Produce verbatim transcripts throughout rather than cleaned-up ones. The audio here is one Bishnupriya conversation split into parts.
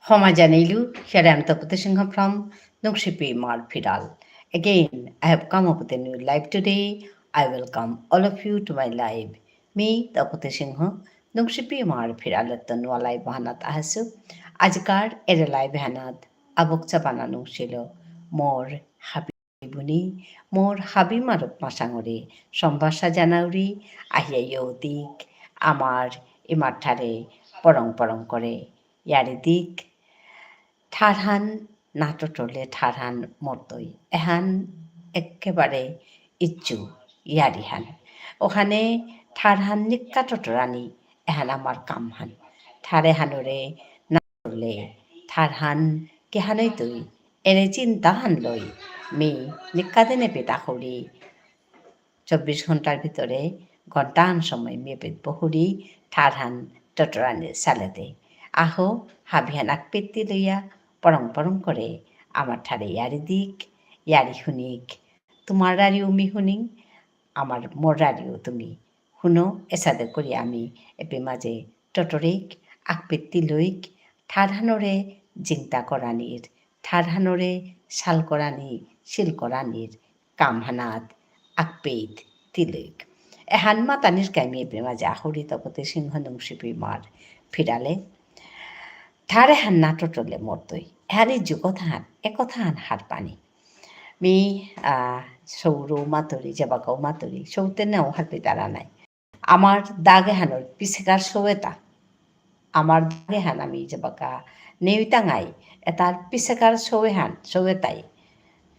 হমা জানাইলু, here I am Tapati Singha from Nungshipi Imar Phiral. Again, I have come up with a new live today. I welcome all of you to my live. মি তপতি সিংহ, নুংশিপি ইমার ফিরালেত্ত নুয়া live হানাত আহাসু। আজিকার এরে live হানাত আবুকচা বানা নুংশিল মোর হাবি বুনি, মোর হাবি মারুপ মাসাঙরে সম্ভাষা জানাউরি, আহিয়া ইয়ৌদিক, আমার ইমার ঠারে পরং পরং করে ইয়ারি দিক। ঠারহান না টটরলে ঠারহান মরতই। এহান একেবারে ইচ্ছু ইয়ারিহান। ওহানে ঠারহান নিক্কা টটরানি এহান আমার কামহান। ঠারেহানরে না টটরলে ঠারহান কিহানই তুই এরে চিন্তাহান লই মি নিক্কা দিনে পিতা করি চব্বিশ ঘন্টার ভিতরে ঘন্টাহান সময় মি এপেইত বহুরি ঠারহান টটরানি সালেদে। আহো, হাবিহান আকপেত্তি লইয়া পরং পরং করে আমার ঠারে ইয়ারি দিক, ইয়ারি হুনিক। তোমার রারিও মি হুনিং, আমার মোর রারিও তুমি হুনো, এসাদে করি আমি এপে মাঝে টটরিক, আকপেত্তি লইক, ঠারহানরে জিংতা করানির, ঠারহানরে সাল করানি, সিল করানির কামহানাত আকপেইত তিলইক। এহান মাতানির কাইমি এপে মাঝে আহুরি তপতি সিংহ নুংশিপি ইমার ফিরালে। ঠারেহান না টটরলে মরতই। এহানি যুগতহান, একথাহান হারপানি। মি, আহ, সৌরও মাতুরি, যেবাকাও মাতুরি, সৌতে নেও হারপেইতারা নাই। আমার দাগেহানর পিছেকার সৌয়েতা। আমার দাগেহান আমি যেবাকা নেউইতাঙাই, এতার পিছেকার সৌয়েহান, সৌয়েতাই।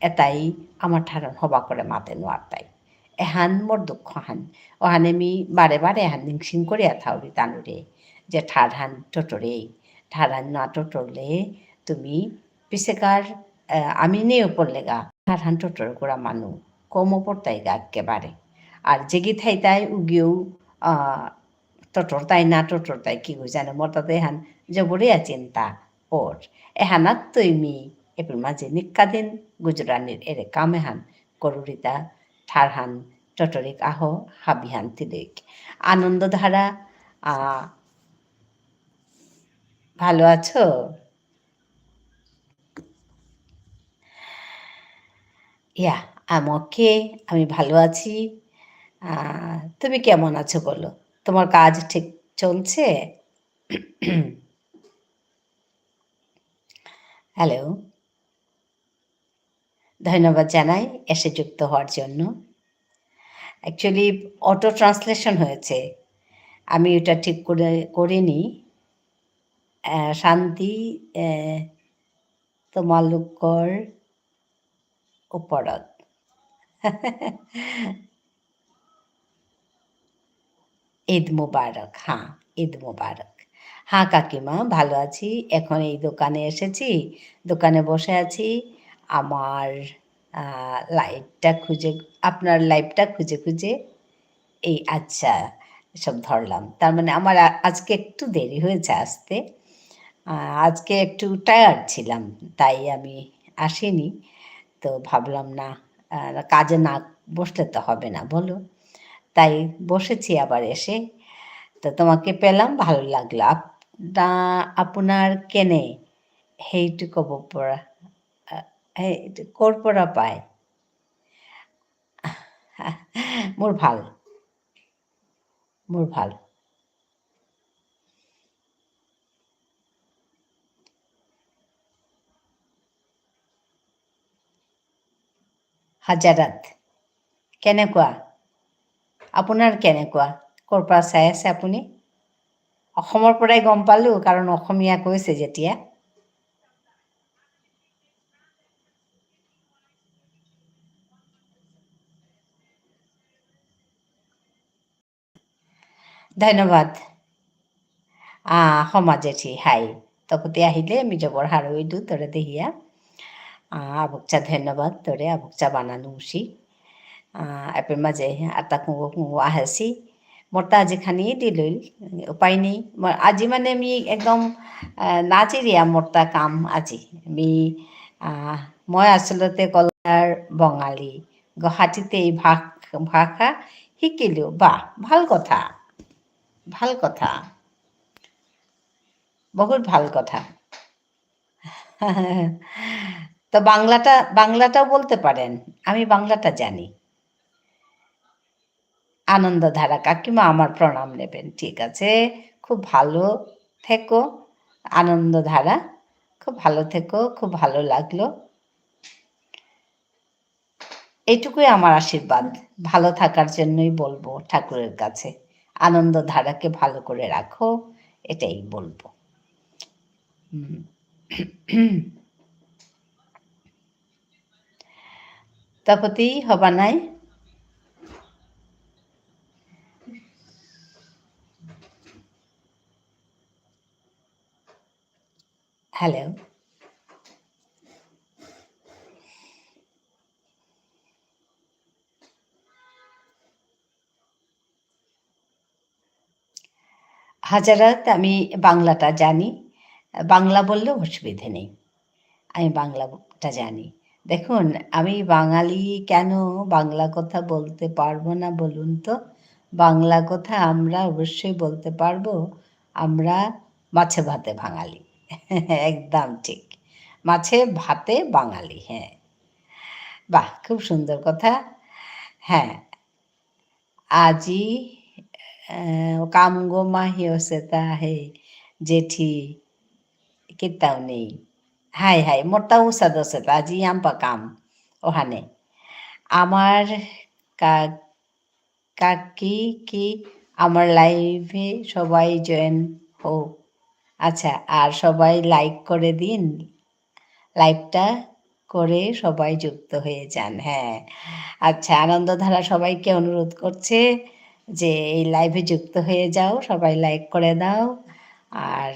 এতাই আমার ঠারহান হবা করে মাতে নোয়ারতাই। এহান মোর দুঃখহান। ওহানে মি বারে বারে এহান নিংসিং করিয়া থাউরি তানুরে। যে ঠারহান টটরেই। ঠারহান না টটরলে তুমি পিছেকার, আহ, আমি নেও পড়লেগা। ঠারহান টটর করা মানু। কমও পড়তাইগা একেবারে। আর যেগি থাইতাই উগিও, আহ, টটরতাই না টটরতাই কি গো জানে, মোর তাতে এহান জবরিয়া চিন্তা ওর। এহানাত তৈ মি এপেই মাঝে নিক্কা দিন গুজরানির এরে কাম এহান করুরিতা ঠারহান টটরিক আহো হাবিহান তিলইক। আনন্দ ধারা, আহ, ভালো আছো? Yeah, I'm okay, আমি ভালো আছি। আহ, তুমি কেমন আছো বলো? তোমার কাজ ঠিক চলছে? হ্যালো। ধন্যবাদ জানাই এসে যুক্ত হওয়ার জন্য। Actually, auto translation হয়েছে। আমি ওটা ঠিক করে, করিনি। আহ, শান্তি, আহ, তোমালোকৰ ওপৰত। ঈদ মোবারক, হ্যাঁ, ঈদ মোবারক। হ্যাঁ কাকিমা, ভালো আছি। এখন এই দোকানে এসেছি, দোকানে বসে আছি। আমার, আহ, liveটা খুঁজে, আপনার liveটা খুঁজে খুঁজে এই, আচ্ছা, সব ধরলাম। তার মানে আমার আ-, আজকে একটু দেরি হয়েছে আসতে। আহ, আজকে একটু tired ছিলাম, তাই আমি আসিনি। তো ভাবলাম না, আহ, কাজে না বসলে তো হবে না, বলো? তাই বসেছি আবার এসে। তো তোমাকে পেলাম, ভালো লাগলো। আপনা-, আপোনাৰ কেনে? সেইটো ক'ব পৰা, আহ, সেইটো ক'ৰ পৰা পায়? মোৰ ভাল। মোৰ ভাল। হাজাৰাত। কেনেকুৱা? আপোনাৰ কেনেকুৱা? ক'ৰ পৰা চাই আছে আপুনি? অসমৰ পৰাই গম পালো, কাৰণ অসমীয়া কৈছে যেতিয়া। ধন্যবাদ। আহ, হমা জেঠি, হাই। তপতি আহিলে, মি জবর হারৌ ইলু, তোরে দেহিয়া। আহ, আবুকচা ধন্যবাদ, তোরে আবুকচা বানা নুংসি। আহ, এপেই মাঝে আতা কুঙগ কুঙগ আহেসি। মোরতা আজি খানি দিলইল, উপায় নেই। ম-, আজি মানে মি একদম, আহ, নাজিরিয়া মোরতা কাম আজি। মি, আহ, মই আচলতে কলকাতাৰ বঙালী। গুৱাহাটীতে এই ভাষ-, ভাষা শিকিলো। বাহ, ভাল কথা। ভাল কথা। বহুত ভাল কথা। তো বাংলাটা, বাংলাটাও বলতে পারেন। আমি বাংলাটা জানি। আনন্দধারা কাকিমা আমার প্রণাম নেবেন। ঠিক আছে, খুব ভালো থেকো আনন্দধারা, খুব ভালো থেকো, খুব ভালো লাগলো। এইটুকুই আমার আশীর্বাদ, ভালো থাকার জন্যই বলবো ঠাকুরের কাছে, আনন্দধারাকে ভালো করে রাখো, এটাই বলবো। হুম। তপতি হবা নাই? হ্যালো? হাজারাত, আমি বাংলাটা জানি, বাংলা বললেও অসুবিধে নেই। আমি বাংলাটা জানি। দেখুন, আমি বাঙালি, কেন বাংলা কথা বলতে পারবো না বলুন তো? বাংলা কথা আমরা অবশ্যই বলতে পারবো, আমরা মাছে ভাতে বাঙালি। একদম ঠিক। মাছে ভাতে বাঙালি, হ্যাঁ। বাহ, খুব সুন্দর কথা। হ্যাঁ, আজি, আহ, কামগো মাহি অসেতা হে জেঠি, কিতাও নেই। হাই হাই, মোরতা উসাদ অসেতা, আজি ইয়াম্পা কাম, অহানে। আমার কা-, কাকি কি আমার live-এ সবাই join হোক। আচ্ছা, আর সবাই like করে দিন। Live-টা করে সবাই যুক্ত হয়ে যান। হ্যাঁ। আচ্ছা, আনন্দধারা সবাইকে অনুরোধ করছে যে এই live-এ যুক্ত হয়ে যাও, সবাই like করে দাও। আর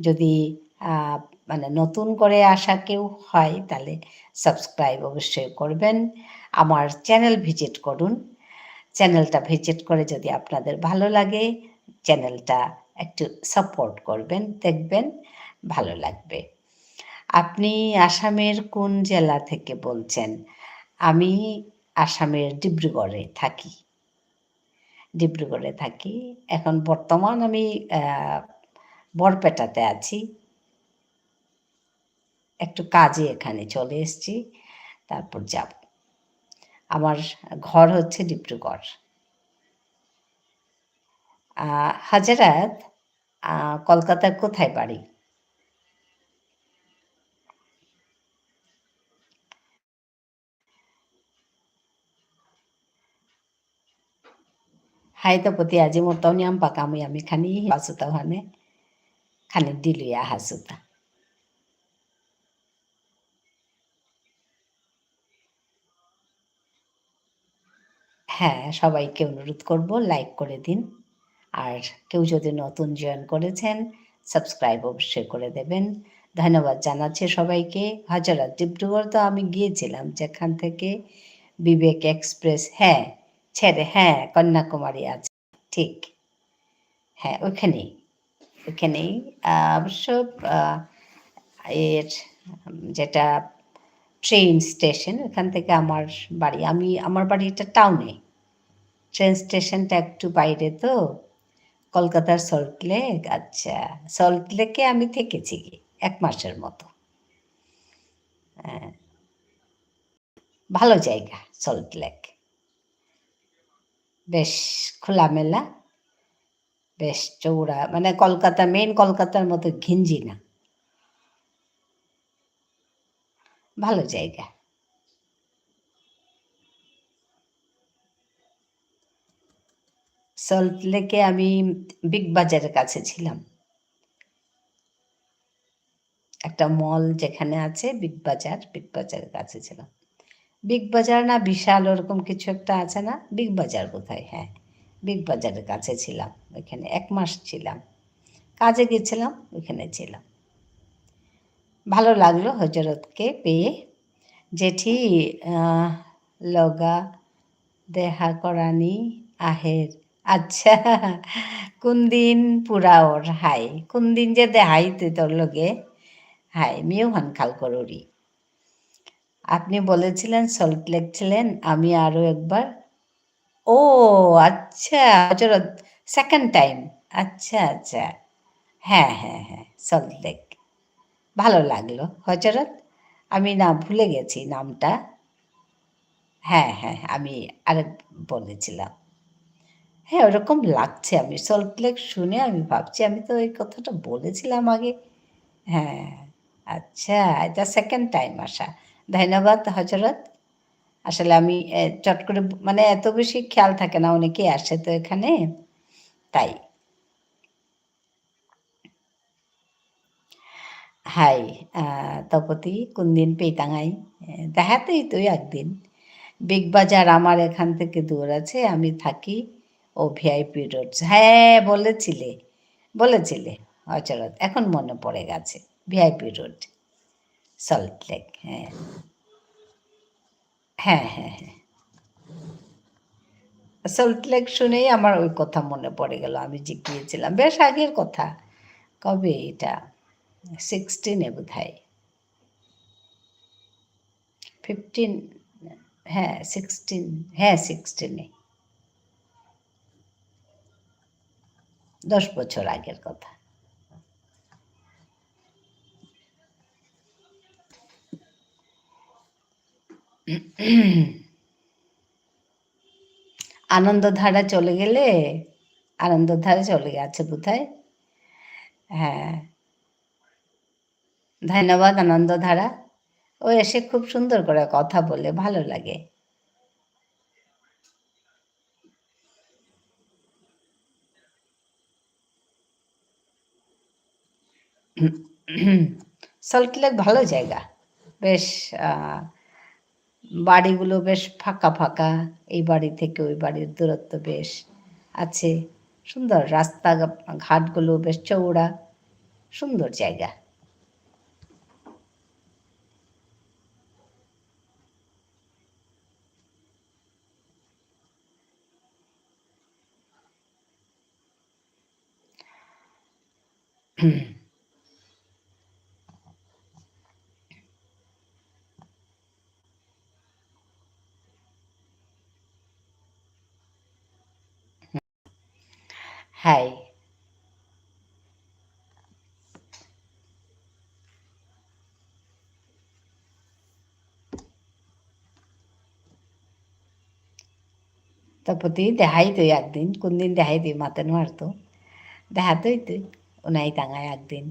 যদি, আহ, মানে নতুন করে আসা কেউ হয়, তাহলে subscribe অবশ্যই করবেন। আমার channel visit করুন। Channel-টা visit করে যদি আপনাদের ভালো লাগে, channel-টা একটু support করবেন, দেখবেন ভালো লাগবে। আপনি আসামের কোন জেলা থেকে বলছেন? আমি আসামের ডিব্রুগড়ে থাকি। ডিব্রুগড়ে থাকি। এখন বর্তমান আমি, আহ, বরপেটাতে আছি। একটু কাজে এখানে চলে এসেছি, তারপর যাব। আমার ঘর হচ্ছে ডিব্রুগড়। আহ, হাজারাত, আহ, কলকাতার কোথায় বাড়ি? হাই তপতি, আজি মোরতাও নিয়াম পাকামুই আমি খানি হাসুতা হানে, খানি দিলুয়া হাসুতা। হ্যাঁ, সবাইকে অনুরোধ করব, like করে দিন। আর কেউ যদি নতুন join করেছেন, subscribe অবশ্যই করে দেবেন। ধন্যবাদ জানাচ্ছি সবাইকে। হাজারা, ডিব্রুগড় তো আমি গিয়েছিলাম, যেখান থেকে বিবেক এক্সপ্রেস, হ্যাঁ, ছেড়ে, হ্যাঁ, কন্যাকুমারী আছে, ঠিক। হ্যাঁ, ওখানেই, ওখানেই। আহ, অবশ্য, আহ, এর, উম, যেটা ট্রেন স্টেশন, ওখান থেকে আমার বাড়ি। আমি, আমার বাড়ি এটা টাউনে। ট্রেন স্টেশনটা একটু বাইরে তো, কলকাতার সল্ট লেক। আচ্ছা, সল্ট লেকে আমি থেকেছি কি এক মাসের মতো। হ্যাঁ, ভালো জায়গা সল্ট লেক। বেশ খোলামেলা, বেশ চৌড়া, মানে কলকাতা, মেইন কলকাতার মতো ঘিঞ্জি না। ভালো জায়গা। সল্ট লেকে আমি বিগ বাজারের কাছে ছিলাম। একটা মল যেখানে আছে বিগ বাজার, বিগ বাজারের কাছে ছিলাম। বিগ বাজার না বিশাল ওরকম কিছু একটা আছে না? বিগ বাজার বোধহয়, হ্যাঁ। বিগ বাজারের কাছে ছিলাম, ওইখানে এক মাস ছিলাম। কাজে গেছিলাম, ওইখানে ছিলাম। ভালো লাগলো হজরতকে পেয়ে। জেঠি, আহ, লগা দেহা করানি আহের। আচ্ছা, কোন দিন পুরা ওর? হাই, কোন দিন যে দেহাই তুই তোর লগে? হাই, মিউ হান খাল করুরি। আপনি বলেছিলেন সল্ট লেক ছিলেন, আমি আরো একবার। ও, আচ্ছা, হজরত, সেকেন্ড টাইম। আচ্ছা, আচ্ছা। হ্যাঁ, হ্যাঁ, হ্যাঁ, সল্ট লেক। ভালো লাগলো। হজরত, আমি না ভুলে গেছি নামটা। হ্যাঁ, হ্যাঁ, আমি আরেক বলেছিলাম। হ্যাঁ, ওরকম লাগছে। আমি সল্ট লেক শুনে আমি ভাবছি, আমি তো এই কথাটা বলেছিলাম আগে। হ্যাঁ, আচ্ছা, এটা সেকেন্ড টাইম আসা। ধন্যবাদ, হজরত। আসলে আমি, এ, চট করে, মানে, এত বেশি খেয়াল থাকে না, অনেকেই আসে তো এখানে, তাই। হাই, আহ, তপতি, কোন দিন পেইতাঙাই? এ, দেখাতেই তো একদিন। বিগ বাজার আমার এখান থেকে দূর আছে, আমি থাকি ও ভিআইপি রোড। হ্যাঁ, বলেছিলে, বলেছিলে, হজরত, এখন মনে পড়ে গেছে, ভিআইপি রোড, সল্ট লেক, হ্যাঁ। হ্যাঁ, হ্যাঁ, হ্যাঁ। সল্ট লেক শুনেই আমার ওই কথা মনে পড়ে গেল, আমি যে গিয়েছিলাম, বেশ আগের কথা। কবে এটা? সিক্সটিনে বোধহয়। ফিফটিন, হ্যাঁ, সিক্সটিন, হ্যাঁ, সিক্সটিনে। দশ বছর আগের কথা। আনন্দধারা চলে গেলে? আনন্দধারা চলে গেছে বোধহয়। হ্যাঁ। ধন্যবাদ, আনন্দধারা। ও এসে খুব সুন্দর করে কথা বলে, ভালো লাগে। সল্ট লেক ভালো জায়গা, বেশ, আহ, বাড়িগুলো বেশ ফাঁকা ফাঁকা, এই বাড়ি থেকে ওই বাড়ির দূরত্ব বেশ আছে, সুন্দর রাস্তা ঘাটগুলো বেশ চৌড়া, সুন্দর জায়গা। হাই। তপতি দেখাই তুই একদিন, কোন দিন দেখাই তুই মাতে নোয়ারতো। দেখাতই তুই, উনাই তাঙায় একদিন।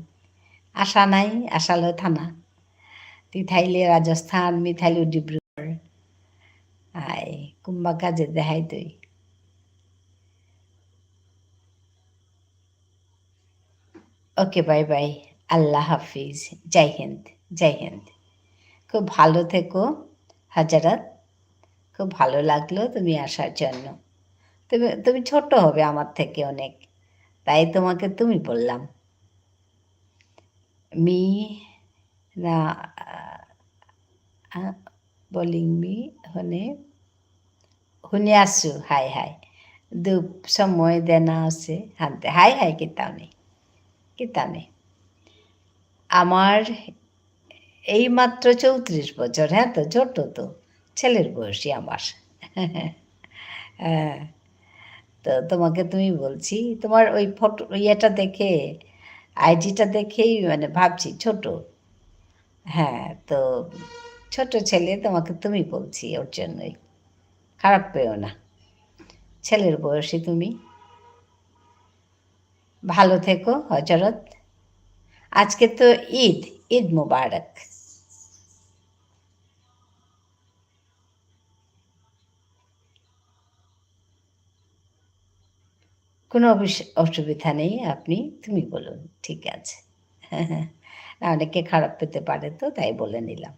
আশা নাই, আশা লয় থানা। তুই থাইলে রাজস্থান, মি থাইলে ডিব্রুগড়। আই, কুম্বা কাজে দেখাই তুই। ওকে, বাই বাই। আল্লাহ হাফিজ। জয় হিন্দ, জয় হিন্দ। খুব ভালো থেকো, হজরত। খুব ভালো লাগলো তুমি আসার জন্য। তুমি, তুমি ছোট হবে আমার থেকে অনেক, তাই তোমাকে তুমি বললাম। মি না, আ, আ, বলিং মি হনে, হুনে আসু, হাই হাই। দুপ সময় দেনা আছে, হানতে, হাই হাই, কিতাও নেই, কিতাও নেই। আমার এই মাত্র চৌত্রিশ বছর, হ্যাঁ তো, ছোট তো, ছেলের বয়সী আমার। হ্যাঁ, তো তোমাকে তুমি বলছি, তোমার ওই ফটো, ইয়েটা দেখে, আইডিটা দেখেই মানে ভাবছি ছোট। হ্যাঁ, তো ছোট ছেলে, তোমাকে তুমি বলছি ওর জন্যই। খারাপ পেও না, ছেলের বয়সী তুমি। ভালো থেকো, হজরত। আজকে তো ঈদ, ঈদ মোবারক। কোনো অবিস-, অসুবিধা নেই, আপনি, তুমি বলুন, ঠিক আছে। না, অনেকে খারাপ পেতে পারে তো, তাই বলে নিলাম।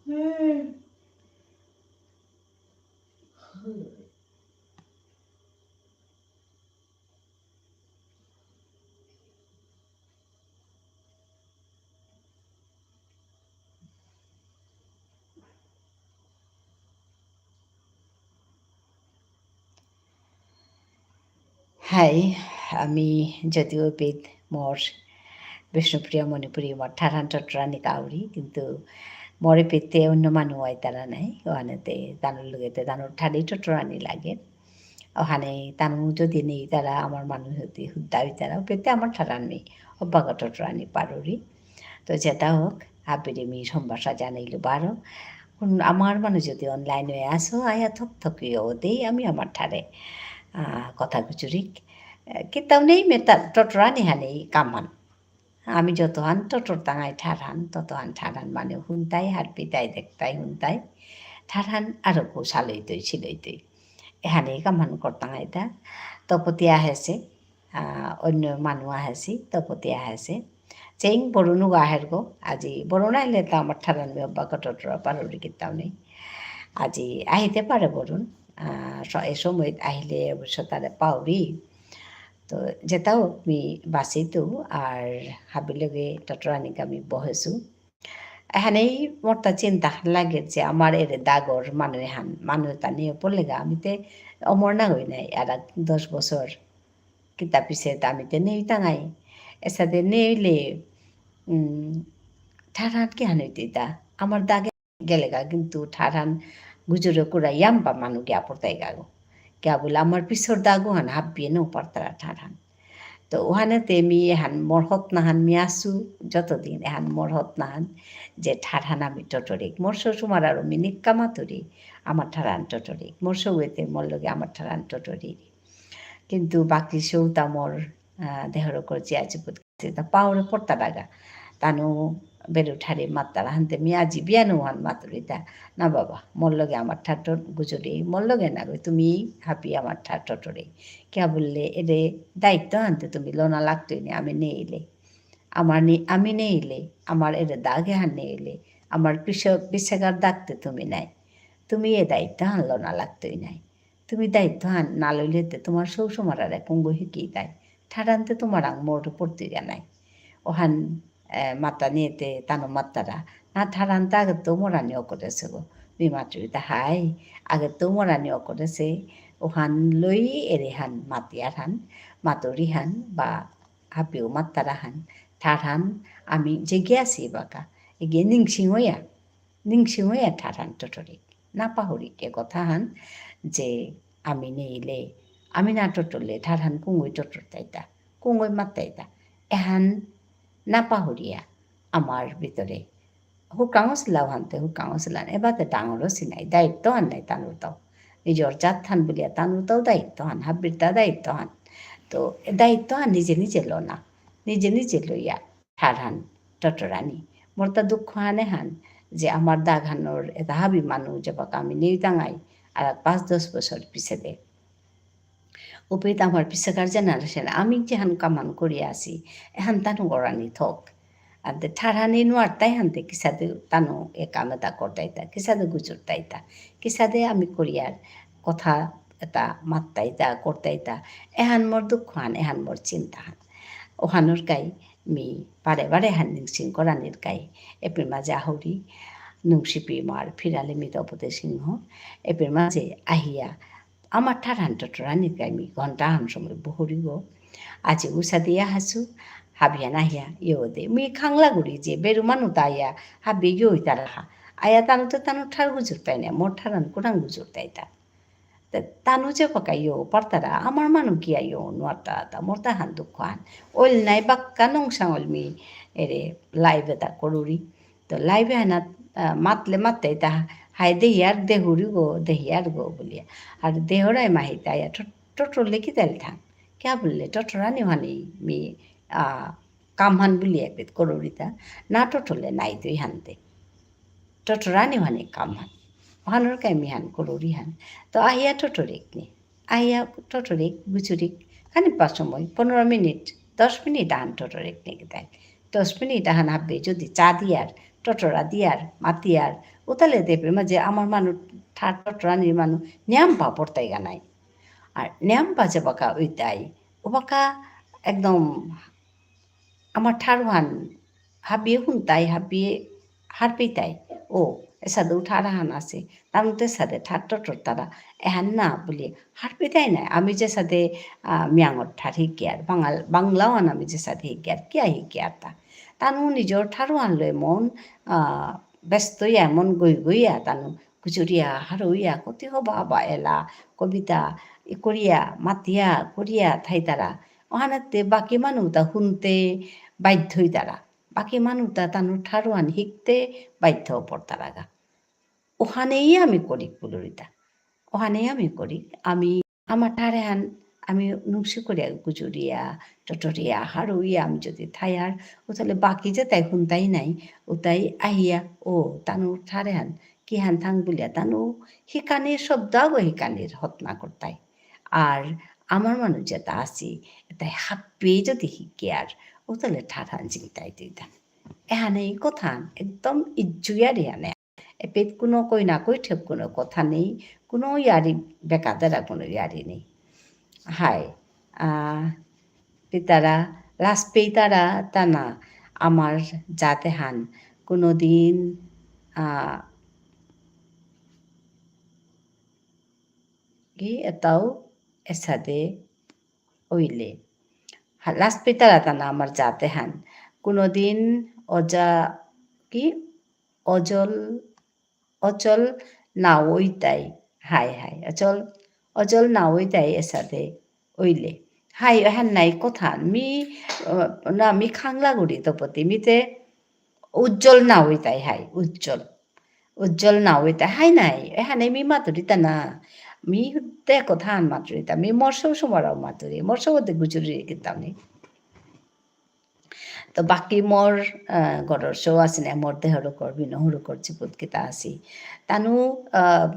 হুম। হাই, আমি যদিও এপেইত মোর বিষ্ণুপ্রিয়া মণিপুরী মোর ঠারহান টটরানি কাউরি, কিন্তু মোর এপেইতে অন্য মানু আইতারা নাই, ওহানেতে তানুর লগেতে তানুর ঠারেই টটরানি লাগে। ওহানে তানু যদি নেইতারা আমার মানু যদি হুদ্দা হইতারা, এপেইতে আমার ঠারহান মি অব্বাকা টটরানি পারুরি। তো যেতা হোক, হাবিরে মি সম্ভাষা জানাইলু বারো। কোন আমার মানু যদি online এ আসো, আয়া থক থক ইয়ো দেই, আমি আমার ঠারে, আহ, কথা গুজুরিক। আহ, কিতাও নেই মেতা টটরানি হানি কামহান। আমি যতহান টটর তাঙাই ঠারহান, ততহান ঠারহান মানে হুনতাই, হারপিতাই, দেখতাই, হুনতাই। ঠারহান আরো কো সালইতই, সিলইতই। এহানি কামহান করতাঙাইতা। তপতি আহেসে, আহ, অন্য মানু আহেসি, তপতি আহেসে। চেইং বরুণ উগা আহের গো, আজি বরুণ আহিলে তো আমার ঠারহান মি অব্বাকা টটরা পারুরি কিতাও নেই। আজি আহিতে পারে বরুণ, আহ, স-, এ সময় আহিলে অবশ্য তারে পাউরি। তো যেতাও মি বাসিতু আর হাবির লগে টটরানিকা মি বহেসু। এহানেই মোরতা চিন্তা লাগে যে আমার এরে দাগর মানু এহান, মানু এতা নিয়ে পড়লেগা, আমি তে অমর না হই নাই, আর এক দশ বছর কিতা পিছে তা আমি তে নেই তাঙাই। এসাদে নেইলে, উম, ঠারহান কিহান হইতে তা? আমার দাগে গেলেগা, কিন্তু ঠারহান গুজুরে কুরা ইয়াম্পা মানু গিয়া পড়তাই গাগো। কিয়া বুলে আমার পিছর দাগো হান হাবিয়ে নো পারতারা ঠারহান। তো ওহানেতে মি এহান মোর হতনাহান মি আসু যতদিন এহান মোর হতনাহান যে ঠারহান আমি টটরিক। মোর সৌসুমার আরো মি নিক্কা মাতুরি আমার ঠারহান টটরিক। মোর সৌয়েতে মোর লগে আমার ঠারহান টটরিক। কিন্তু বাকি সৌতা মোর, আহ, দেহর করছি আজি পুত তা পাউরে পড়তারাগা। তানু বেরু ঠারে মাত্তারা হানতে মি আজি বিয়ানো হান মাতুরিতা। না বাবা, মোর লগে আমার ঠার টট গুজুরি, মোর লগে না গো, তুমি হাবি আমার ঠার টটরি। কিয়া বুললে, এরে দায়িত্ব হানতে তুমি লনা লাগতই নি, আমি নেইলে। আমার নি-, আমি নেইলে, আমার এরে দাগ এহান নেইলে, আমার পিছ-, পিছেকার দাগতে তুমি নাই। তুমি এ দায়িত্ব হান লনা লাগতই নাই। তুমি দায়িত্ব হান না লইলে তে তোমার সৌসুমারারে কুঙ্গো হিকি তাই। ঠারহানতে তোমার আং মোর পড়তে জানাই। ওহান, এ, মাতা নিয়েতে তানো মাত্তারা। না ঠারহানতে আগে তো মোরানি অকরেসে গো। মি মাতুরিতা হাই, আগে তো মোরানি অকরেসে। ওহান লই এরে হান মাতিয়ার হান, মাতুরি হান, বা হাবিও মাত্তারা হান, ঠারহান, আমি যে গিয়াসি বাকা। এগিয়ে নিংসিং হইয়া। নিংসিং হইয়া ঠারহান টটরিক। না পাহুরিক এ কথাহান যে আমি নেইলে, আমি না টটরলে ঠারহান কুঙ্গই টটরতাইতা, কুঙ্গই মাত্তাইতা। এহান না পাহুরিয়া আমার ভিতরে হুকাঙ আসিলা ওহানতে হুকাঙ আসিলান। এবাতে ডাঙর আসি নাই, দায়িত্ব হান নাই তানুরতাও। নিজর জাত হান বুলিয়া তানুরতাও দায়িত্ব হান, হাবিরতা দায়িত্ব হান। তো এ দায়িত্ব হান নিজে নিজে লনা, নিজে নিজে লইয়া ঠারহান টটরানি। মোরতা দুঃখ হান এহান যে আমার দাগহানর এতা হাবি মানু যেবাকা আমি নেইতাঙাই, আর পাঁচ দশ বছর পিছেদে। উপেইত আমার পিছেকার generation, আমি যেহান কামহান করিয়া আসি, এহান তানু গরানি থক। আনতে ঠারহানি নুয়ারতাই হানতে কিসাদে তানু এ কাম এতা করতাইতা, কিসাদে গুজুরতাইতা, কিসাদে আমি করিয়ার কথা এতা মাত্তাইতা, করতাইতা, এহান মোর দুঃখ হান, এহান মোর চিন্তা হান। ওহানর কাই মি বারে বারে হান নিংসিং করানির কাই। এপেইর মাঝে আহুরি নুংসিপি মার ফিরালে মি তপতি সিংহ। এপেইর মাঝে আহিয়া আমার ঠারহান টটরানির কাই মি ঘন্টা হান সময় বহুরিগো। আজি উসাদিয়া হাসু, হাবিয়ান আহিয়া ইয়ো দে। মি খাংলা গুরি যে বেরু মানুতা আয়া হাবি ইয়ো ইতারা হা। আয়া তানু তো তানু ঠার গুজুরতাই না, মোর ঠারহান কুরাং গুজুরতাইতা। তে তানু যেবাকা ইয়ো পারতারা, আমার মানু কিয়া ইয়ো নুয়ারতারা তা, মোরতা হান দুঃখ হান। ওইল নাই বাক্কা নংসাং ওইল মি এরে live এতা করুরি। তো live এহানাত, আহ, মাতলে মাততাইতা, হাই দেহিয়ার দেহুরি গো, দেহিয়ার গো বুলিয়া। আর দেহরাই মাহিতা ইয়া টো-, টটরলে কিতাইল থাং। কিয়া বুললে টটরানি হানি মি, আহ, কামহান বুলিয়া এপেইত করুরিতা। না টটরলে নাই দুই হানতে। টটরানি হানি কামহান। ওহানর কাই মি হান করুরি হান। তো আহিয়া টটরিক নি। আহিয়া টটরিক, গুজুরিক। খানি পা সময়, পনেরো মিনিট, দশ মিনিট আহান টটরিক নি কিতাই। দশ মিনিট আহান হাবি যদি চা দিয়ার, টটরা দিয়ার, মাতিয়ার, উতালে দেবে মাঝে আমার মানু ঠার টটরানির মানু নিয়াম পা পড়তাই গা নাই। আর নিয়াম পা যেবাকা উইতাই, ওবাকা একদম আমার ঠারহান হাবিয়ে হুনতাই, হাবিয়ে হারপিতাই। ও, এসাদে ঠারহান আছে, তানুতে সাদে ঠার টটরতারা, এহান না বুলি, হারপিতাই নাই, আমি যে সাদে, আহ, মিয়াঙর ঠার হিকিয়ার, বাঙাল, বাংলাও আন আমি যে সাদে হিকিয়ার, কিয়া হিকিয়ার তা। তানু নিজর ঠারহান লই মন, আহ, ব্যস্ত ইয়া, মন গই গইয়া, তানু গুজুরিয়া, হারৌইয়া, কতি হবা হবা এলা, কবিতা, ই করিয়া, মাতিয়া, করিয়া, থাইতারা। অহানাতে বাকি মানুতা হুনতে বাধ্য হইতারা। বাকি মানুতা তানুর ঠারহান হিকতে বাধ্য পড়তারাগা। অহানেই আমি করি, পুলুরিতা। অহানেই আমি করি। আমি, আমার ঠারহান, আমি নুংসি করিয়া গুজুরিয়া, টটরিয়া, হারৌইয়া আমি যদি থায়ার, ও তাহলে বাকি যে তাই হুনতাই নাই, ও তাই আহিয়া, ও, তানুর ঠারহান, কিহান থাং বুলিয়া, তানু হিকানির শব্দ আগো হিকানির হতনা করতাই। আর আমার মানু যেতা আসি, এতাই হাব্বি যদি হিকিয়ার, ও তাহলে ঠারহান চিনতাই দিতা। এহানেই কথান, একদম ইজ্জুয়ারি হানে। এপেইত কোনো কই না কই ঠেক কোনো কথা নেই, কোনো ইয়ারি বেকাদারা কোনো ইয়ারি নেই। হাই, আহ, পিতারা, লাজ পেইতারা তানা আমার জাতহান কোনোদিন, আহ, কি এতাও এসাদে অইলে। হা, লাজ পেইতারা তানা আমার জাতহান। কোনোদিন অজা, কি? অজল, অচল না অইতাই। High, high. অচল, অচল না অইতাই এসাদে অইলে। হাই, এহান নাই কথা। মি, আহ, না, মি খাংলা গুড়ি তপতি। মিতে উজ্জ্বল না অইতাই, হাই, উজ্জ্বল। উজ্জ্বল না অইতাই, হাই নাই। এহানে মি মাতুরিতা না। মি হুদ্দে কথাহান মাতুরিতা। মি মরসৌ সুমারাও মাতুরি। মরসৌ হতে গুজুরি কিতাম নি। তো বাকি মোর, আহ, ঘরর সৌ আছে না, মোর দেহরকর, বিনহরকর চিপুত কিতা আছি। তানু, আহ,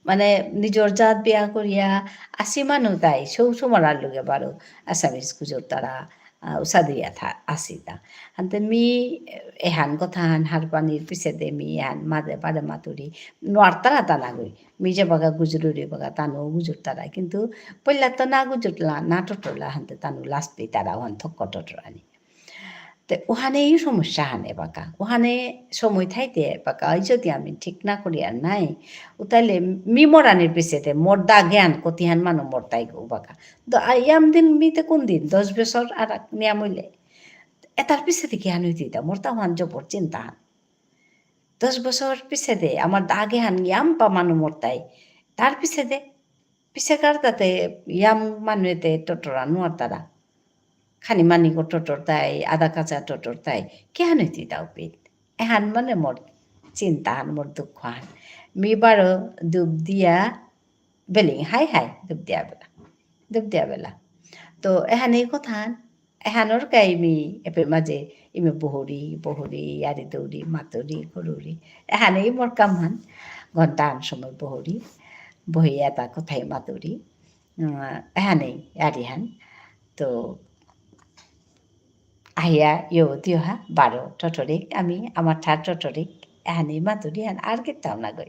মানে, নিজর জাত বিয়া করিয়া আসি মানু তাই, সৌ সুমারার লগে বারো Assamese গুজরতারা, আহ, উসাদিয়া থা-, আসি তা। আনতে মি এহান কথাহান হারপানির পিছেদে মি এহান মাঝে বারে মাতুরি, নোয়ারতারা তানাগই। মি যে বাগা গুজরুরি বাগা তানু গুজরতারা। কিন্তু পইলা তো না গুজরলা, না টটরলা, হানতে তানু লাজ পেইতারা ওহান থক্ক টটরানি। তে ওহানেই সমস্যা হানে বাকা। ওহানে সময় থাইতে বাকা, ওই যদি আমি ঠিক না করি আর নাই, ও তাইলে মি মরানির পিছেতে মোর দাগে আন কতিহান মানু মরতাই গো বাকা। দ-, আ, ইয়াম দিন মিতে কোন দিন? দশ বছর আর এক নিয়াম হইলে। এতার পিছেতে কি হান হইতে দিতা? মোর তা ওহান জবর চিন্তা হান। দশ বছর পিছেতে আমার দাগে হান ইয়াম পা মানু মরতাই। তার পিছেতে পিছেকার তাতে ইয়াম মানুয়েতে টটরা নোয়ারতারা। খানি মানিকো টটরতাই, আদা কাঁচা টটরতাই। কিহান হইতে দাও পিত? এহান মানে মোর চিন্তাহান, মোর দুঃখহান। মি বারো দুব দিয়া বেলিং, হাই হাই, দুব দিয়া বেলা। দুব দিয়া বেলা। তো এহানেই কথাহান। এহানর কাই মি এপে মাঝে ইমে বহুরি, বহুরি, ইয়ারি দৌরি, মাতুরি, করুরি। এহানেই মোর কামহান। ঘন্টাহান সময় বহুরি। বহিয়া তা কথাই মাতুরি। উম, এহানেই ইয়ারিহান। তো আহিয়া ইয়ো দিয়ো হা, বারো টটরিক, আমি আমার ঠার টটরিক, এহানেই মাতুরিহান, আর কিতাও না গই।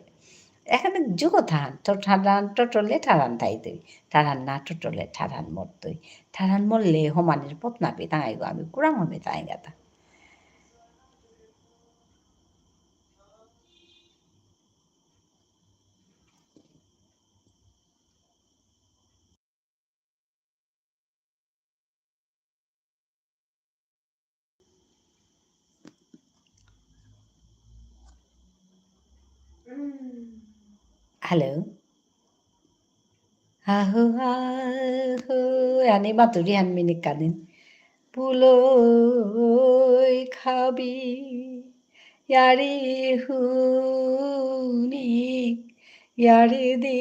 এহানে যুগ থান, তো ঠারহান টটরলে ঠারহান থাইতই, ঠারহান না টটরলে ঠারহান মরতই, ঠারহান মরলে হমানির পথ না পেতাঙাই গো, আমি কুরাং হমে তাই গাতা। Hello. আহো, আহো, আনি মাতুরি হান মিনিক কাদিন। পুলই খাবি, ইয়ারি হুনি, ইয়ারি দি।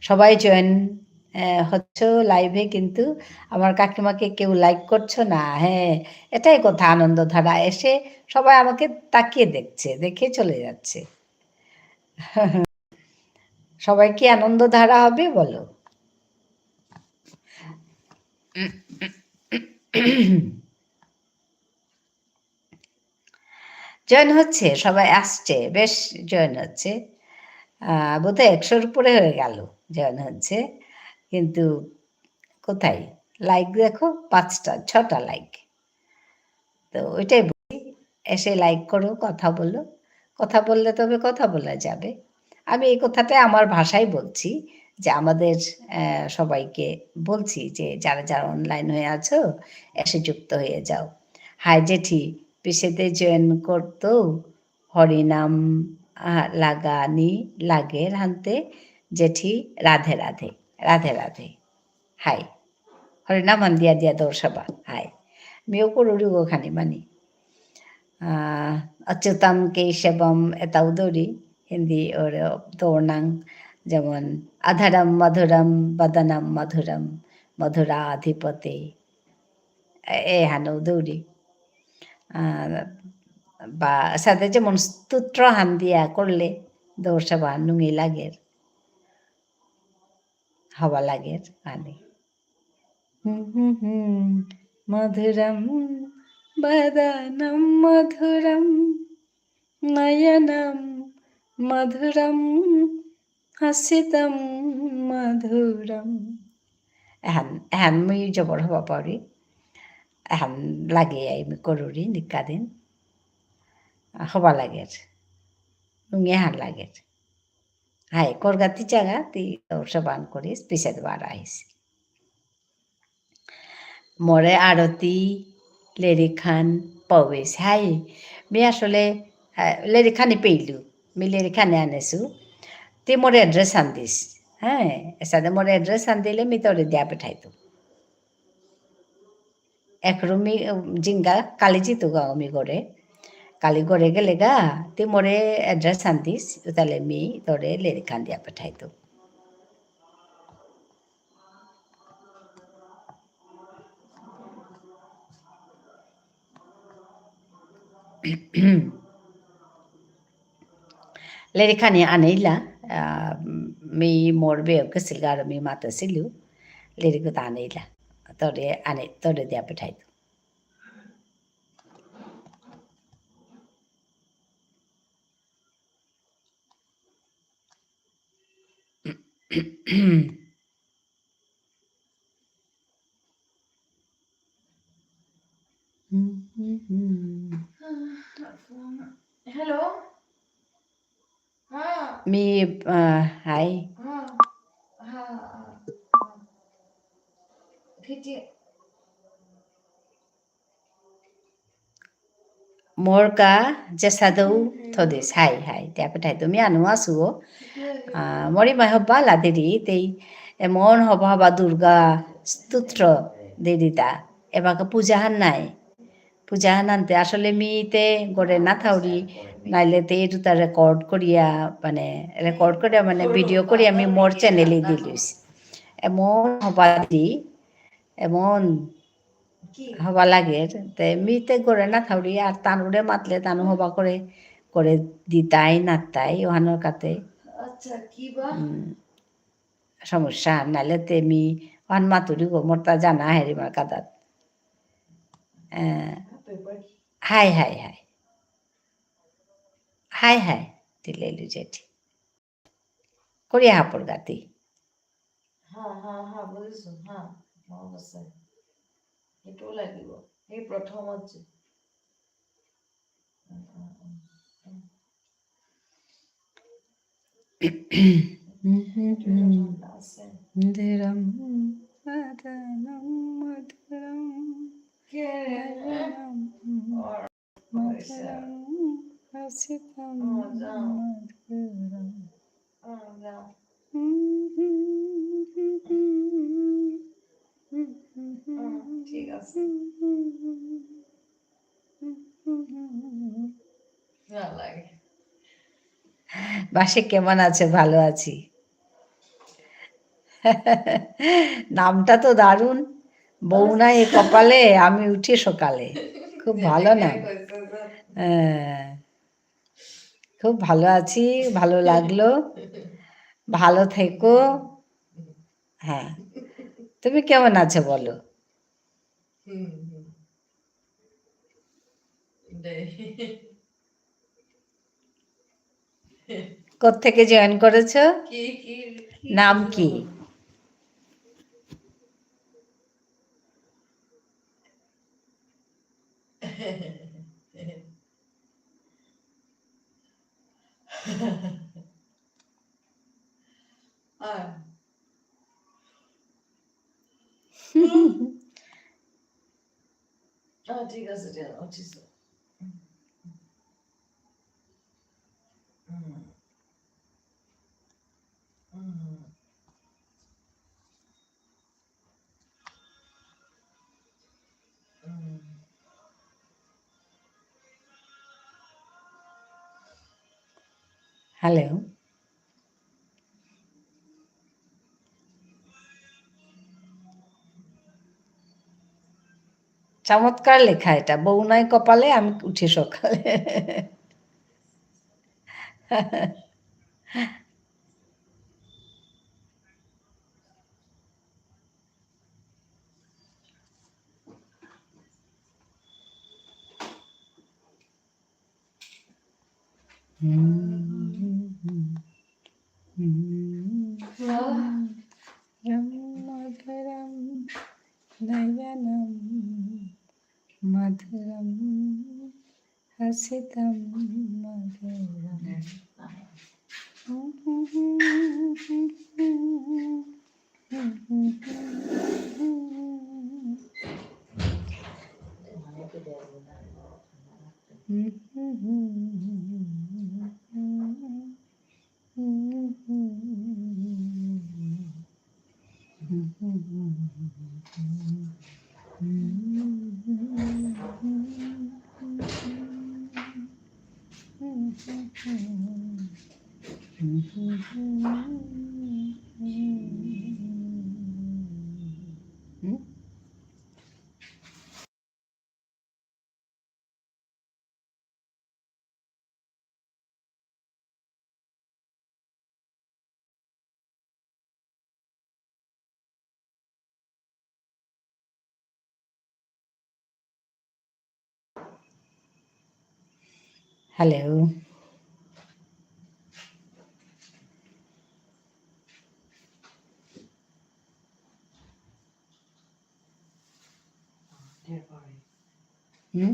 সবাই join, আহ, হচ্ছ live-এ, কিন্তু আমার কাকিমাকে কেউ like করছো না। হ্যাঁ, এটাই কথা, আনন্দধারা এসে সবাই আমাকে তাকিয়ে দেখছে, দেখে চলে যাচ্ছে। সবাই কি আনন্দধারা হবে বলো? Join হচ্ছে, সবাই আসছে, বেশ join হচ্ছে। আহ, বোধহয় একশোর উপরে হয়ে গেল join হচ্ছে, কিন্তু কোথায়? Like দেখো, পাঁচটা, ছটা like। তো ওইটাই বলি, এসে like করো, কথা বলো। কথা বললে তবে কথা বলা যাবে। আমি এই কথাটা আমার ভাষায় বলছি যে আমাদের, আহ, সবাইকে বলছি যে যারা যারা online হয়ে আছো, এসে যুক্ত হয়ে যাও। হাই জেঠি, পিছেতে join করতো হরিনাম, আহ, লাগানি লাগে হানতে জেঠি, রাধে রাধে, রাধে রাধে। হাই। হরিনাম হান দিয়া দিয়া দৌড় সভা। হাই। মিও করুরি গো খানি মানি। আহ, অচ্যুতম কেশবম এতাও দৌড়ি। হিন্দি ওর দৌড়নাং যেমন আধরম মধুরম বদনম মধুরম মধুরাধিপতি। এ-, এহানও দৌড়ি। আহ, বা সাথে যেমন স্তোত্র হান দিয়া করলে দৌড় সভা নুঙি লাগের। হবা লাগের, আনে। হুম, হুম, হুম। মধুরম বদনম মধুরম নয়নম মধুরম হাসিতম মধুরম। এহান, এহান মুই জবর হবা পারি। এহান লাগে আই মি করুরি নিকাদিন। হবা লাগের। নুঙে হান লাগের। হাই, করগাতি জাগা, তি দৌড় সভান করিস, পিছেত বার আহিস। মোরে আরতি লেরিকহান পাউবেস। হাই, মি আসলে, আহ, লেরিকহানি পেইলু। মি লেরিকহানি আনেসু। তি মোরে address আন দিস। হ্যাঁ, এসাদে মোরে address আন দিলে মি তোরে দিয়া পেঠাইতু। একরু মি, উম, জিঙ্গা কালি যিতু গা মি ঘরে। কালি ঘরে গেলে গা, তি মোরে address আন দিস, উতালে মি তোরে লেরিকহান দিয়া পেঠাইতু। লেরিকহানি আনেইলা, আহ, মি মোর বেয়ক গেসিলগা আর মি মাতেসিলু, লেরিকহান আনেইলা, তোরে আনে, তোরে দিয়া পেঠাইতু। Hello? হ্যাঁ। মি, আহ, হাই। হ্যাঁ। হ্যাঁ, হ্যাঁ, হ্যাঁ। মোর কা জেসাদৌ থদিস। High, high. তে আপে ঠাই তুমি আনো আসুও। আহ, মরি মাই হবা লাদেরি, তেই এমন হবা হবা দুর্গা স্তোত্র দেরিতা। এবাকা পূজা হান নাই। পূজা হানান্তে আসলে মি তে ঘরে না থাউরি, নাইলে তে এটুতা record করিয়া, মানে, record করিয়া, মানে, video করিয়া মি মোর channel এ দিলুইস। এমন হবা দি, এমন কি? হবা লাগে, তে মি তে ঘরে না থাউরি, আর তানুরে মাতলে তানু হবা করে, করে দিতাই নাতাই, ওহানোর কাতে। আচ্ছা, কি বা? উম, সমস্যা, নাইলে তে মি ওহান মাতুরি গো, মোর তা জানা হেরি মার কাদাত। আহ, হাই, হাই, হাই। হাই, হাই, দিলে লুজেটি। করিয়া হাপর গাতি। হ্যাঁ, হ্যাঁ, হ্যাঁ, বুঝেছো, হ্যাঁ, মনত আছে। এইটো লাগিব। এই প্ৰথমত যে। উম, উম, উম, উম। এইটো প্ৰথমত আছে। মধুৰম, মদনম, মধুৰম। কে? মধুৰম। মধুরম রসিকম মধুরম। হুম, ঠিক আছে। না লাগে। বাসে কেমন আছো? ভালো আছি। নামটা তো দারুণ। বউ নাই কপালে, আমি উঠি সকালে। খুব ভালো নাম। হ্যাঁ। খুব ভালো আছি, ভালো লাগলো। ভালো থেকো। হ্যাঁ। তুমি কেমন আছো বলো? হুম, হুম। কোত্থেকে join করেছো? কি, কি, কি নাম কি? কি? আহ, ঠিক আছে, ঠিক আছে, উঠিছো। উম, উম, উম, উম। হ্যালো। চমৎকার লেখা এটা, "বউ নাই কপালে, আমি উঠি সকালে।" మధురం నయనం మధురం హసితం మధురం. Hello. Hmm?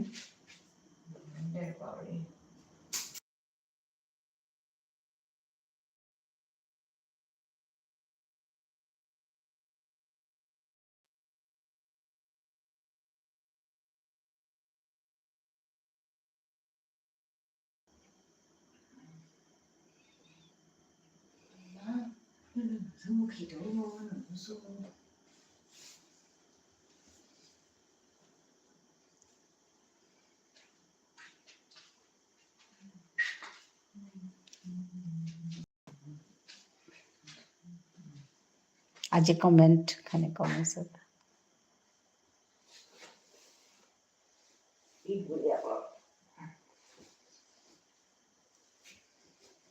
আজি comment খানি কম আছে।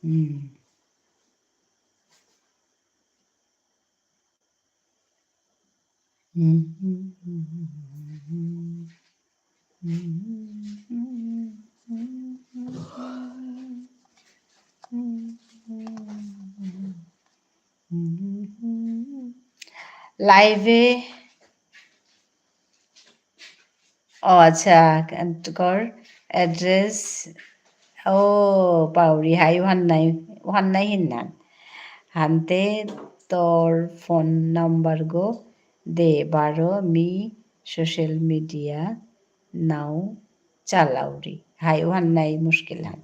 হুম। Live এ, ও আচ্ছা, কর address, ও পাউরি, হাই, ওহান নাই, ওহান নাই হিন্নান। হানতে তোর phone number গো দে বারো, মি social media নাও চালাউরি। হাই, ওহান নাই মুশকিল হান।